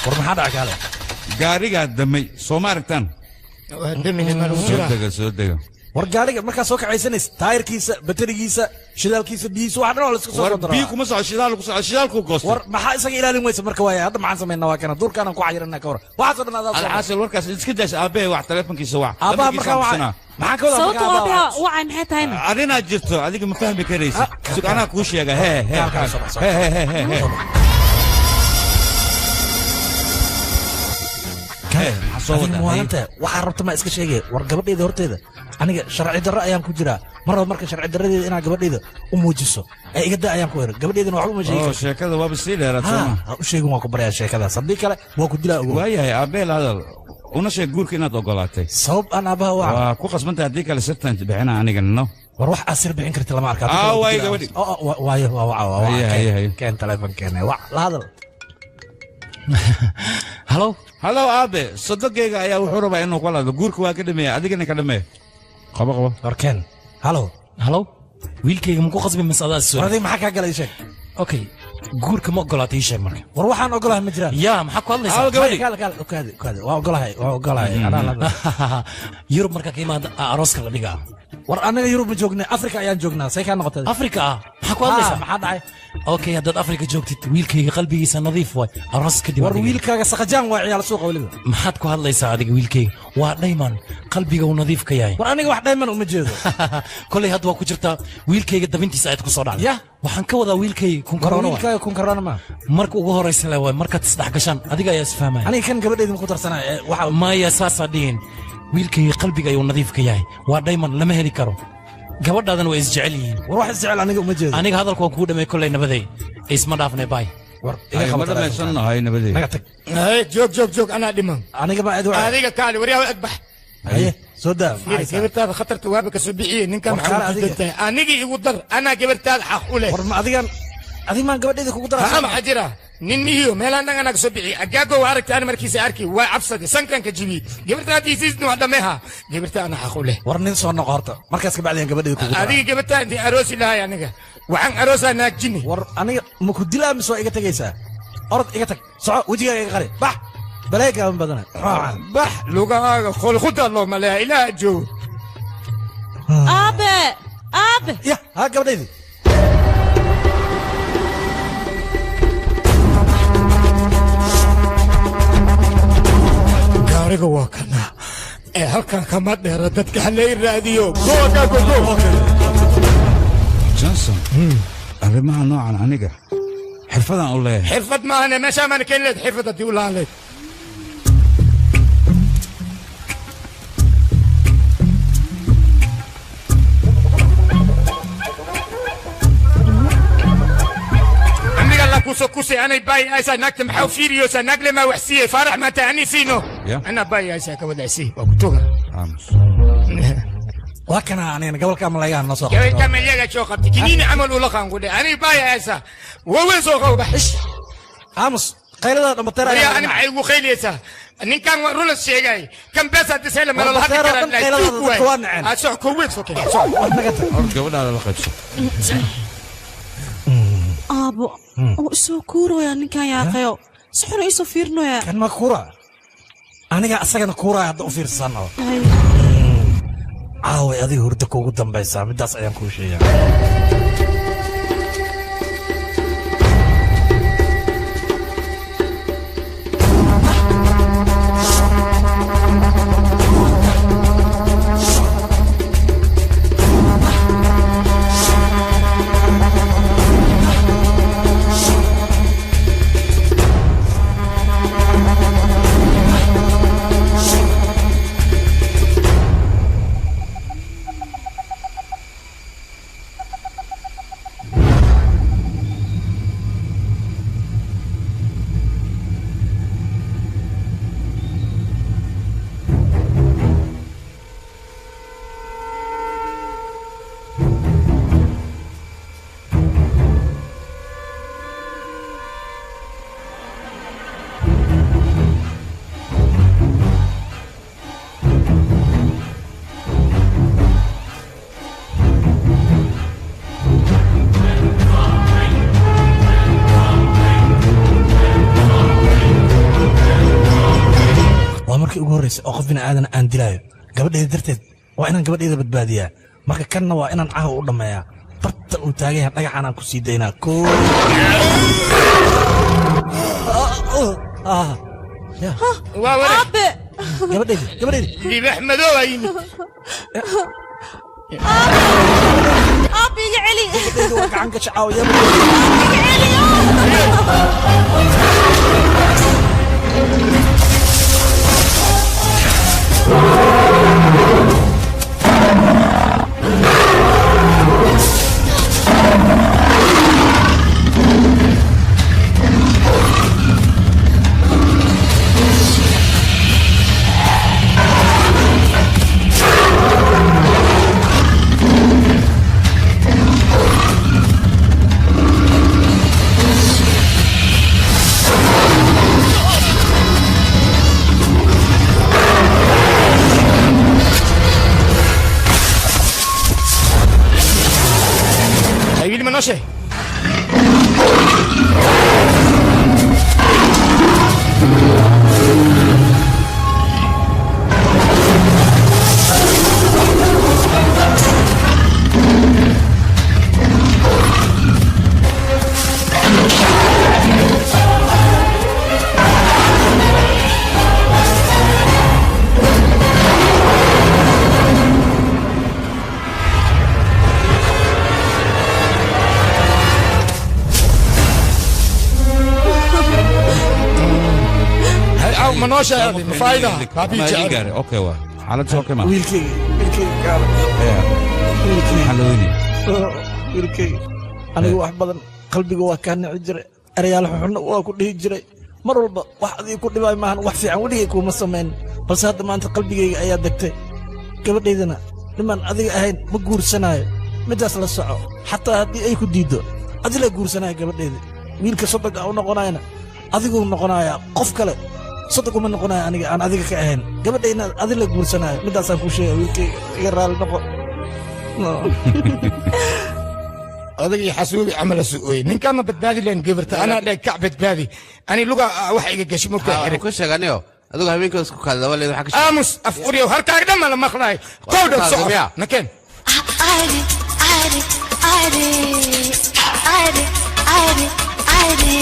War maxaa dhacay kaale? Gaarigaa damay soo ma aragtaan? Soo dega soo dega. War gaariga markaa soo kacaysanaysa taayirkiisa baterigiisa shidaalkiisa biyihiisa waxa dhan waa la iska soo War soo daraa. biyo kuma soco shidaal ku soco shidaalku goostay. War maxaa isaga ilaalin weysa marka waaya hadda maxaan samaynaa waa kana duurkaanaan ku xayiranaa ka war waxaasoo dhan adaa soo Alxaasil warkaas iska daas aabbahay wax taleefankiisa wac. Aabbaha Lambarkiisa markaa wacay. aan Maxaan ka wadaa Sababta markaa aabaha aabbaha wacay maxay tahayna? Arrinaa jirto adiga ma fahmi karaysid. Sug anaa kuu sheega hee hee. Hee hee hee hee hee. Hee maxaa soo Adiga wadaa? muwaalanta waxaa rabta ma iska sheegay war gabadhayda horteeda aniga sharci darro ayaan ku jiraa mar raba marka sharci darradeeda inaad gabadhayda u muujiso ee iga daa ayaan ku hero gabadhaydana waxba uma sheegi Oo karto. sheekada waaba sii dheeraad Ha, soo ma. ha u sheegin waan ku baryaa sheekadaas haddii kale waa ku dilaa ogow. Waayahay aabbee la hadal una sheeg guurka inaad ogolaatay. Sabab aan aabbaha waca. Waa ku qasbantahay haddii kale sirtan bixina aniga no. War wax aad sir bixin karti lama arka. Ah, waay gabadhi. Waayo waa waca waa waca. Haye, haye, haye. Keen taleefankeena wac la hadal. Halo. Halo aabe sodogayga ayaa wuxuu rabaa inuu kula hadlo guurka waa ka dhameeya adigana ka dhameeya. Qabo qabo. War keen. Halo. Halo. Wiilkayga ma ku qasbi mise adaa soo? War adiga maxaa kaa galay sheeg? Okay guurka ma ogolaatay ii sheeg marka. War waxaan ogolahay ma jiraan. Yaa maxaa ku hadlaysaa? Kaale kaale kaale kaale waa ogolahay waa ogolahay anaa la hadlay. Yurub markaa ka imaada arooska la dhigaa. War anaga Yurub ma joognay Afrika ayaan joognaa say kaa noqotay. Afrika ah maxaa ku hadlaysaa? Maxaa dhacay? Okay haddaad Afrika joogtid wiilkayga qalbigiisa nadiif waay aroos kadib. War wiilkaaga saqajaan waa ciyaal suuqa weliba. Maxaad ku hadlaysaa adiga wiilkayga waa dhayman qalbiga uu nadiif ka yahay. War aniga wax dhayman uma jeedo. Kolay hadda waa ku jirtaa wiilkayga dabintiisa ayaad ku soo dhacday. Yah. Waxaan ka wadaa wiilkayga kun War karoona waay. wiilkaaga kun karoona ma. Marka ugu horeysa le waay markaad isdhex gashaan adiga ayaa isfahmaya. Aniga kan gabadhayda ma ku darsanaya waxa maya saasaa dhihin wiilkayga qalbiga ayuu nadiif ka yahay waa dhayman lama heli karo gabadhaadan way isjecel yihiin. War wax isjecel aniga uma jeedo. Aniga hadalka waan kugu dhamay kolley nabaday isma dhaafnay baay. War iga Ma qabo dhamaysannahay nabadey. Naga tag. Hey, joog joog joog, anaa dhiman. Aniga baa cid Adiga kaali, waryaa agbax. Haye, soo daa. Fiiri, gabartaada khatarta waaba kasoo bixiyey ninkan. War maxaa kaale u adiga. diidan tahay? Anigii igu dar, anaa gabartaada xaq u leh. War ma adigan, adig maan gabadheeda kugu daraa? Haa, maxaa jira? Nin mihiyo meelaan dhan anaa kasoo bixiyey. Agaago waa aragtay, ana markiisa arki waa cabsaday, sankan ka jibiyey. Gabarta haddii siisna waa dhameeha. Gabarta anaa xaq u leh. War nin soo noqo horta, markaas ka bacdi aan gabadheeda kugu daraa. Adiga gabarta intii aroosi lahay, aniga waxaan aroosaa naag jinni. War aniga ma ku dilaa mise waa iga tegaysaa? Orod, iga tag, soco, wejigaaga iga qari, bax, balaayo gaaban badana. Bax, lugahaaga qolkhuda loo maleeya, ilaah joogo. Aabe, aabe. Ya ha, gabadhaydi. Gaariga waa kana ee halkan kama dheera, dadka halay raadiyo. Go go go go. Johnson, arrimaha noocan aniga xirfadaan u leeyahay. Xirfad maahane, meeshaa maana keeni leed xirfad haddii u lahaan leed. Amiga la kusoo kusay anay baay aysaa naagta maxaa u fiiriyoosaa? Naagle maa wax siiyey faarax maanta ani siino. Ya. Anaa baay aysaa ka wadacsii waa ku toga. Aamus. Waa kana anigana gobolka malayaha noo soo. Gabayka melyaga soo qabtay kiniini camal ula qaanqudhe ani baay aysaa waweyn soo qabo bax. Aamus, qaylada dhammateer. Waryaa, ani maxay ugu qayliyeysaa? Ninkan waa rulas sheegay kan beesa disayla meel la hadli War karaa. dhan qaylada dadka waa naceen. Aa soc koweyn soo kale soc. Hor gabadhaada la qaybso. Aabo, oo isoo kuuraya ninkan yaaqayo, si xun iisoo fiirinaya. Kan ma kuura, aniga asagana kuuraya hadda u fiirsano. Caaway adiga hurdo kuugu dambaysaa, midaas ayaan kuu sheegaa. Waa markii ugu horreysay oo qof bini aadan aan dilaayo gabadheeda darteed. Waa inaan gabadheeda badbaadiyaa, marka kanna waa inaan caawa u dhammeeyaa. Barta uu taagan yahay dhagaxaan aan ku sii daynaa. Koo. Waa wareeg. Aabe. Gabadheydi, gabadheydi. Libax madow aa yimid. Aabe, iga celi. Gabadheydi waa gacan ka shacaawiya. Iga celi. Hay wiil, ma noo sheeg? Hay aw, ma noo sheeg? Ma faayda baabii Ma idin jecel. gaaray? Okay, waa xaalad soo kama. Wiilkayga, wiilkayga gaala. Maxaa la weynaya? Wiilkayga, anigu wax badan qalbiga waa kaa nici jiray. Erayaal xunxunna waa ku dhihi jiray. Mar walba wax adiga ku dhibaay maahan, wax fiican weligay kuuma samayn. Balse hadda maanta qalbigayga ayaa degtay. Gabadhaydana nimaan adiga ahayn ma guursanaayo. Middaas la soco, xataa haddii ay ku diiddo adila guursanaya gabadhayda. Wiilka soddonka u noqonayana adiguu noqonayaa, qof kale soddon uma noqonaya aniga aan adiga ka ahayn. Gabadhayna adila guursanaayo, middaasaan kuu sheegaya wiilkayga, iga raalli noqo. Odagii xasuubi camal su'ooyey, ninkaan ma badbaadi lahayn gabarta, anaa dhahay kac badbaadi, ani luga wax iga gashi markaa xiray. Ka sheeganiyo adigu habeenkaa isku kaadaba leed waxa ka sheeg. Aamus af uriyow, harkaaga dhan ma la maqlaay. Kow dhow soco nakeen. अरे अरे अरे अरे अरे अरे।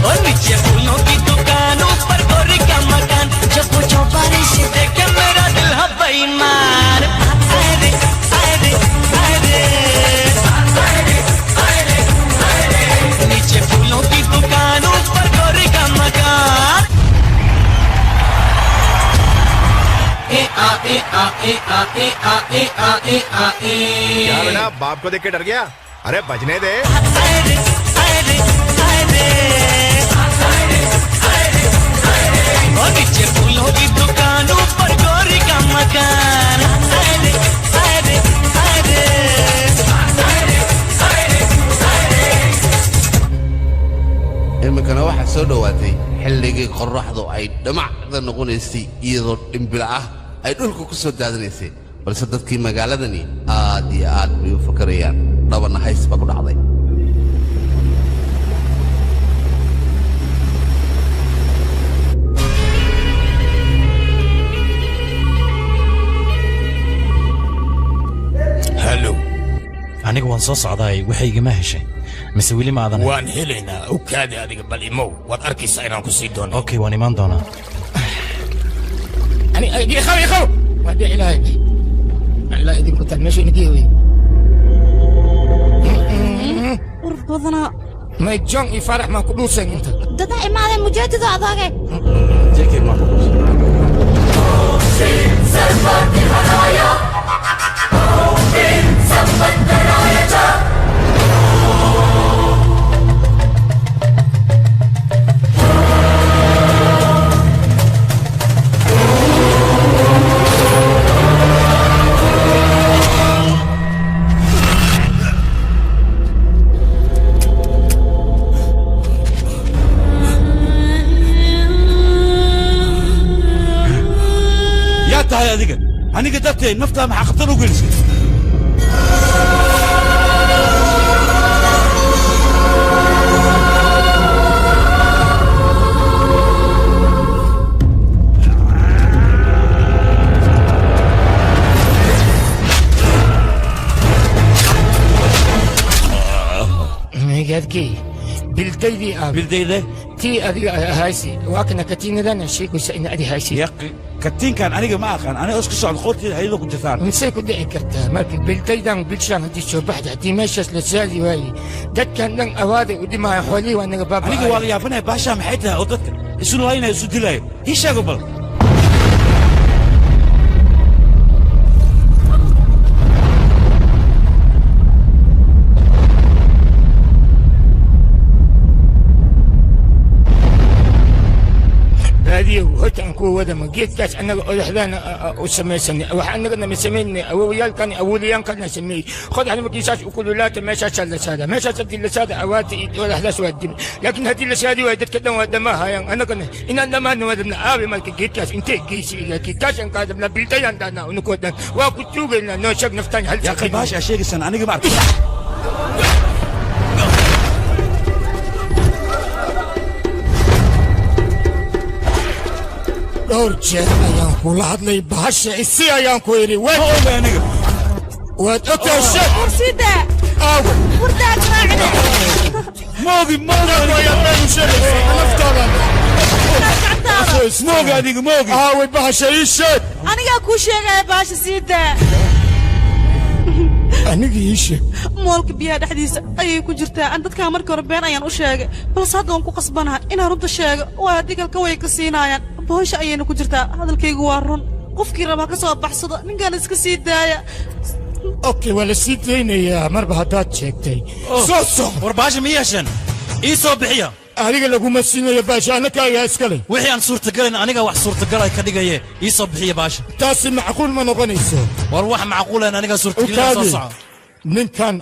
और नीचे फूलों की दुकान, ऊपर गोरी का मकान, जब पूछो बारिश देखे मेरा दिल है बेईमान। अरे अरे अरे अरे अरे, नीचे फूलों की दुकान, ऊपर गोरी का मकान। ए आ ए आ ए आ ए आ ए आ ए आ ए। क्या बेटा, बाप को देख के डर गया? अरे बजने दे। अरे अरे अरे अरे, और नीचे फूलों की दुकान, ऊपर गोरी का मकान। अरे अरे अरे अरे अरे अरे। Iminkana waxaa soo dhowaatay xilligii qorraxdu ay dhamacda noqonaysay, iyadoo dhimbila ah ay dhulka ku soo daadinaysay. Balse dadkii magaaladani aad iyo aad bay u fakarayaan, dhabanna hays baa ku dhacday. Hallo. Aniga waan soo socdaay, waxay igama heshay mise weli ma aadan? Waan helaynaa, u kaadi adiga, bal imow, waad arkaysaa inaan ku sii doono. Okay, waan imaan doonaa. Ani iqaw iqaw, waa dhici lahay Allah idinku tan meesha inagii wey. War badanaa. May John iyo Faarax maan ku dhuusan inta. Dadaa imaadeen mujaadido adoge. Yaa tahay adiga? Aniga darteed naftaa maxaa khatar u gelisay? Migaadkii bildaydii ah. Bildayde? Tii adiga haysi, waa kana katiinadana sheegaysa in adi haysi. Katiinkan aniga ma aqaan, aniga isku socod qoorteeda ayadoo ku jirtaan. Misay ku dhici kartaa marka bildaydan bilshaan haddii soo baxda, haddii meeshaas la saadi waayey, dadkan dhan awaaday u dhimaya, xoolihii waa naga baaba'aya. Aniga waa la yaabanaya, baashaa maxay tahay oo dadka isu laynaya, isu dilaya? Ii sheego bal. Baadiyow horta aan kuwa wadama geedkaas annaga odaxdaana u samaysanay, wax annagana ma samaynay, awowyaalkan awowliyaankana sameeyey. Qodaxda markii saas u kululaata meeshaasaa la saada, meeshaas haddii la saada awaata iyo odaxdaas waa dimi, laakiin haddii la saadi waayo dadka dhan waa dhammaahayaan, annagana inaan dhammaana waa dabna aabi. Marka geedkaas intee geysi ilaa geedkaasaan kaadabnaa bildayaan dhahnaa, unukoo dhan waa ku tuugaynaa. Noo sheeg naftaan hal. Yaa baasha sheegaysan aniga ma arko. Dhowr jeer ayaan kula hadlay, bahasha isi ayaan ku idhi. Waad waad ogtahay, sheeg. Warsida. Aawo. Wardaa garaacne. Moogi moogi. Moogi adiga moogi. Aaway bahasha, ii sheeg. Anigaa kuu sheegaya, bahasha sii daa. Aniga ii sheeg. Moolka biyaha dhexdiisa ayay ku jirtaa. Aan dadkaa markii hore been ayaan u sheegay, balse hadda waan ku qasbanahay inaan runta sheego. Waa haddii kalka way ka siinaayaan. Bohosha ayayna ku jirtaa. Hadalkaygu waa run. Qofkii raba ha ka soo baxsado, ninkaan iska sii daaya. Okay, waa la sii daynayaa marba haddaad sheegtay. Soo soco. War baasha ma yeesheen? Ii soo bixiya. Adiga laguma siinayo baasha, annaka ayaa iskale. Wixii aan suurtagalayn aniga wax suurtagal ka dhigaye. Ii soo bixiya baasha. Taasi macquul ma noqonayso. War wax macquulan aniga suurtagelin, soo soco. Ninkan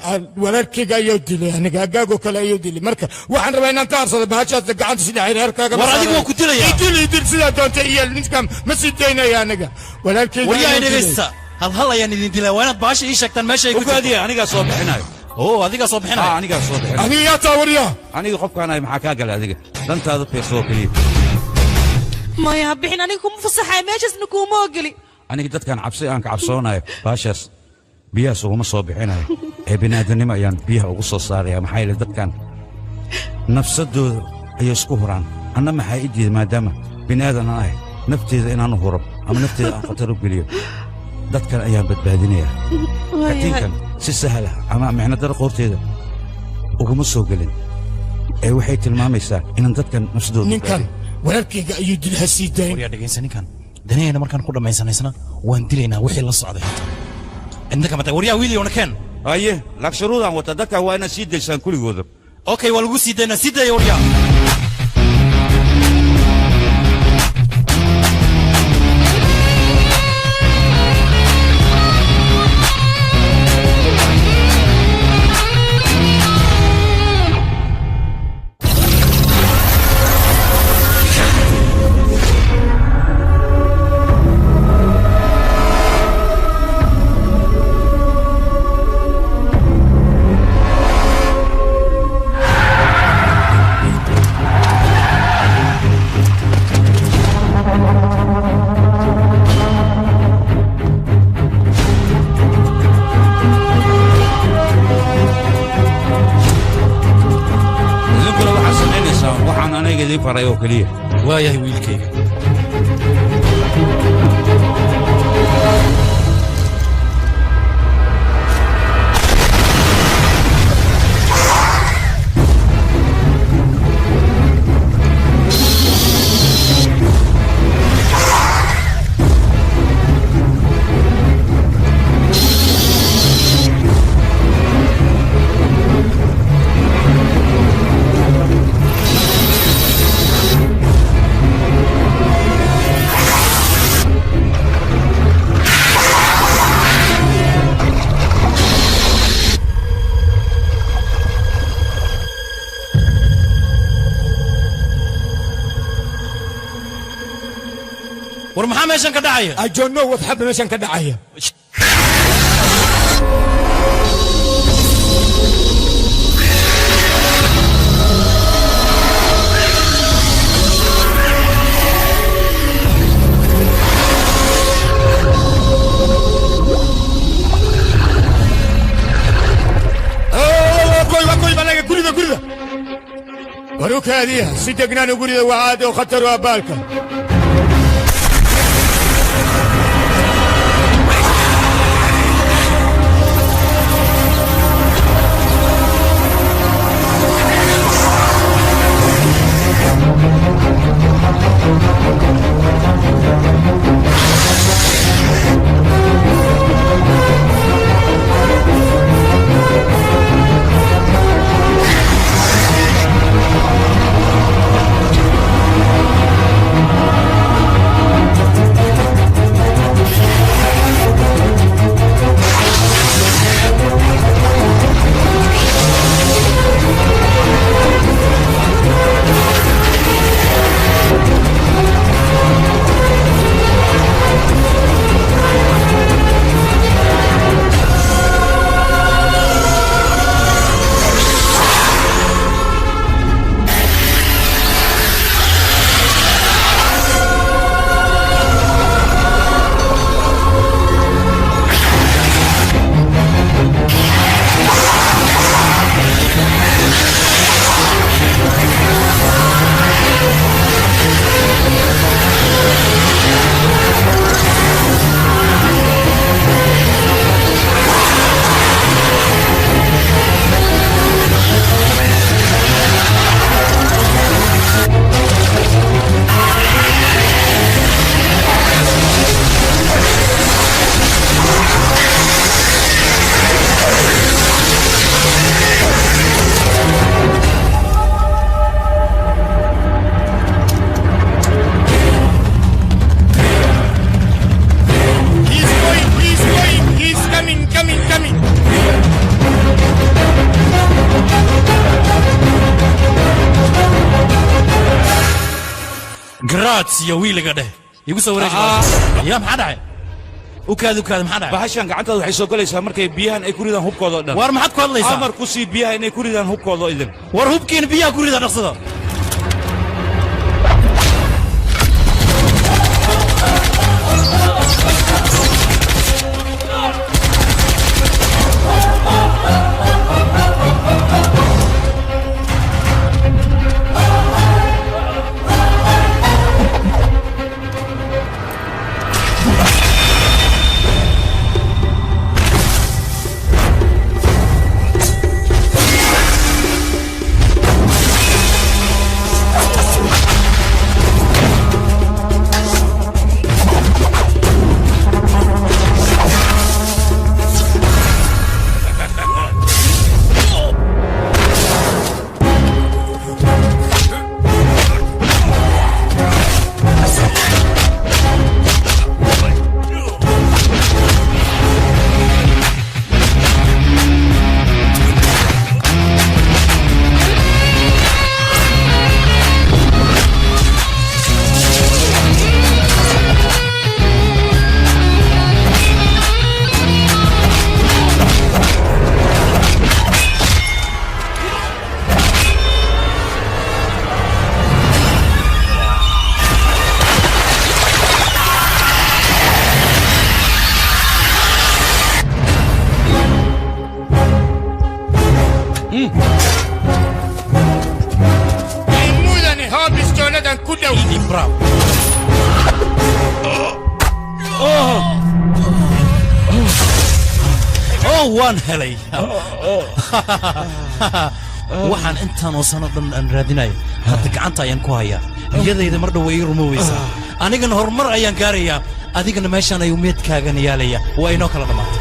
walaalkayga ayuu dilay, aniga agaagoo kale ayuu dilay. Marka waxaan rabaa inaan ka harsado bahashaas gacanta sida xeerkaaga. War adigu waan ku dilayaa. Idil, idil, sidaa doonta iyo ninkan ma sii daynaya aniga walaalkayga Waryaa, ayuu dilay. dhegaysta, hal hal ayaan idin dilaa. Waa inaad baasha ii sheegtaan meesha ay ku Ugaadiya, anigaa soo bixinayo. Oo, adigaa soo bixinayo? Anigaa soo bixinayo. Adiga yaa taa, waryaa? Aniga qofkaan ahay maxaa kaa galay? Adiga dantaada fiirso oo keliya. Maya, ha bixin. Aniga kuma fasaxaya, meeshaasna kuuma ogeli. Aniga dadkan cabsi aan ka cabsoonayo baashaas biyahaas uguma soo bixinayo ee bini'aadanimo ayaan biyaha ugu soo saaraya. Maxaa yeelay dadkan nafsadooda ayay isku huraan, anna maxaa i diiday maadaama bini'aadan aan ahay nafteeda inaan u huro ama nafteeda aan khatar u geliyo? Dadkan ayaan badbaadinayaa. Katiinkan si sahal ah ama micno daro qoorteeda uguma soo gelin ee waxay tilmaamaysaa inaan dadkan nafsadooda Ninkan walaalkayga ayuu dil, ha sii dayn. Waryaa, dhegaysa, ninkan danahayna markaan ku dhammaysanaysna waan dilaynaa wixii la socday xitaa. Cidna kama tag. Waryaa, wiiliyowna keen. Haye, laak shuruudaan wata, dadkan waa inaad sii daysaan kuligooda. Okay, waa lagu sii daynaa. Sii daaya, waryaa. Idinkuna waxaad samaynaysaa waxaan aniga idiin faray oo keliya. Waayahay, wiilkayga. War maxaa meeshan ka dhacaya? I don't know what happened. Meeshan ka dhacaya. Koy, koy, balaga guriga, guriga. Warukaadiya, si degnaan guriga, waa aad oo khatar waa baalka. Grazie wiiliga dheh. Igu soo wareeji. Yaa maxaa dhacay? Ukaadi ukaadi maxaa dhacay? Bahashan gacantaada waxay soo galaysaa markay biyahan ay ku ridaan hubkooda oo dhan. War maxaad ku hadlaysaa? Amar ku sii biyaha inay ku ridaan hubkooda oo idin. War hubkiina biyaha ku rida dhaqsada. Mudane hoo bistooladan ku dhow. Oh, waan helay. Waxaan intaan oo sano dhan aan raadinayo hadda gacanta ayaan ku hayaa. Riyadayda mar dhow way ii rumoweysaa. Anigana horumar ayaan gaarayaa. Adigana meeshaan ayuu meedkaagan yaalaya. Waa inoo kala dhammaatay.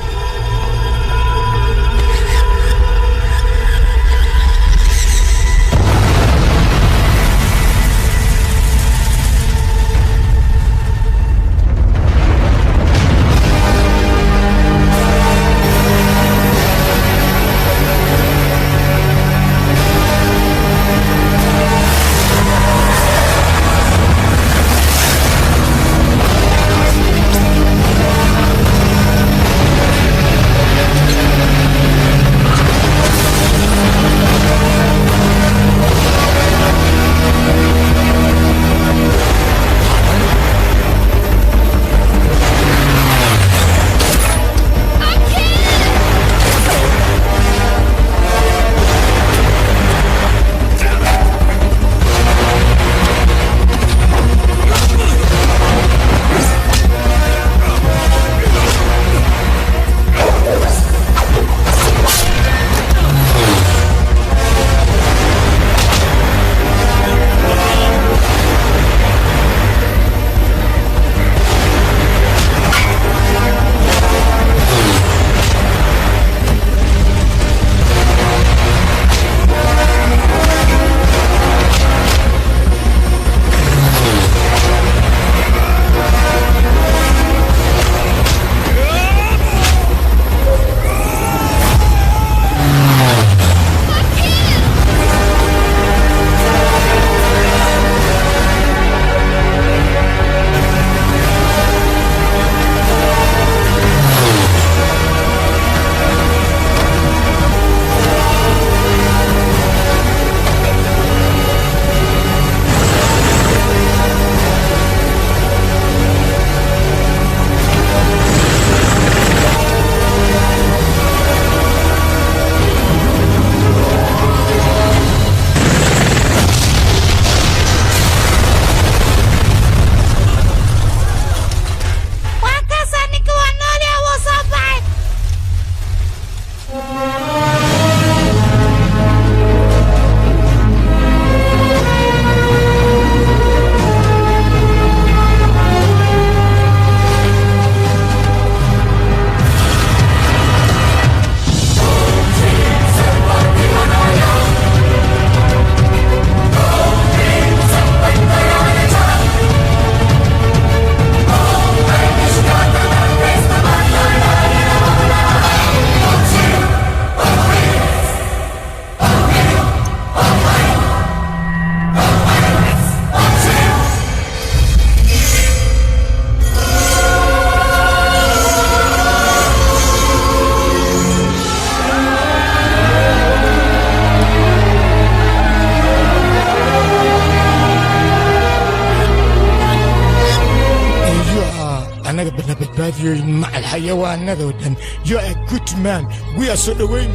you, macal xayawaanadoo dhan. You are a good man. We are so dhaweyn.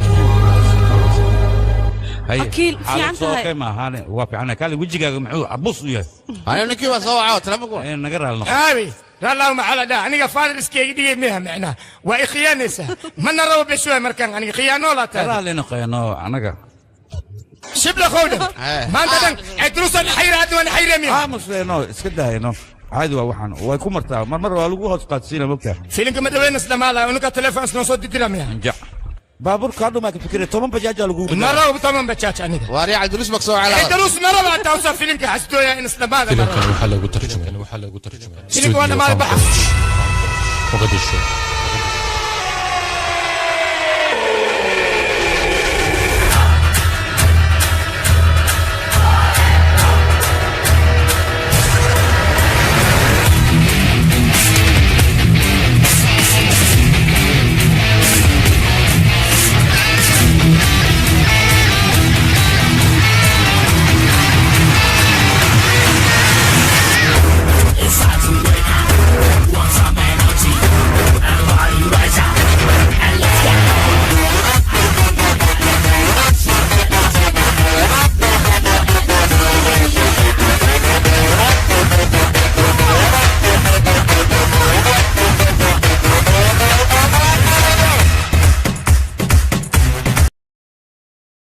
Akiil, fiican tahay. Maahaane, waa fiican. Kaali, wejigaaga muxuu cabus u yahay? Aniga ninkii baa soo wacaa telefoonka. Naga raali noqo. Aabi rallahu maxaa la dhaha, aniga father iskayga dhigay miha, micnaha waa i khiyaanaysaa, mana rabo beshuwa markaan aniga khiyaanoo laa tahay. Raali noqono anaga. Shibla qowdhan maanta dhan cidruusan xayra, hadda waan xayra miha. Aamusleeno, iska daayno, caadi waa. Waxaan way ku martaa mar mar, waa lagu hoos qaadsiina, mogtaa. Filinka ma dhaweynas dhamaala, unuka telefoon isnoo soo didira miha. Jac baabuurka hadhu maa ka fikiraya, 10 bajaajaa lagu. Ma rabo 10 bajaaj aniga. Waaryaa, Cabdulus bak soo calaa. Cidrus ma rabo hataa usa filinka xasdooya in isdhamaada. Filimkan waxaa lagu tarjumay Filimka waa dhamaaday, baxa. Muqdisho.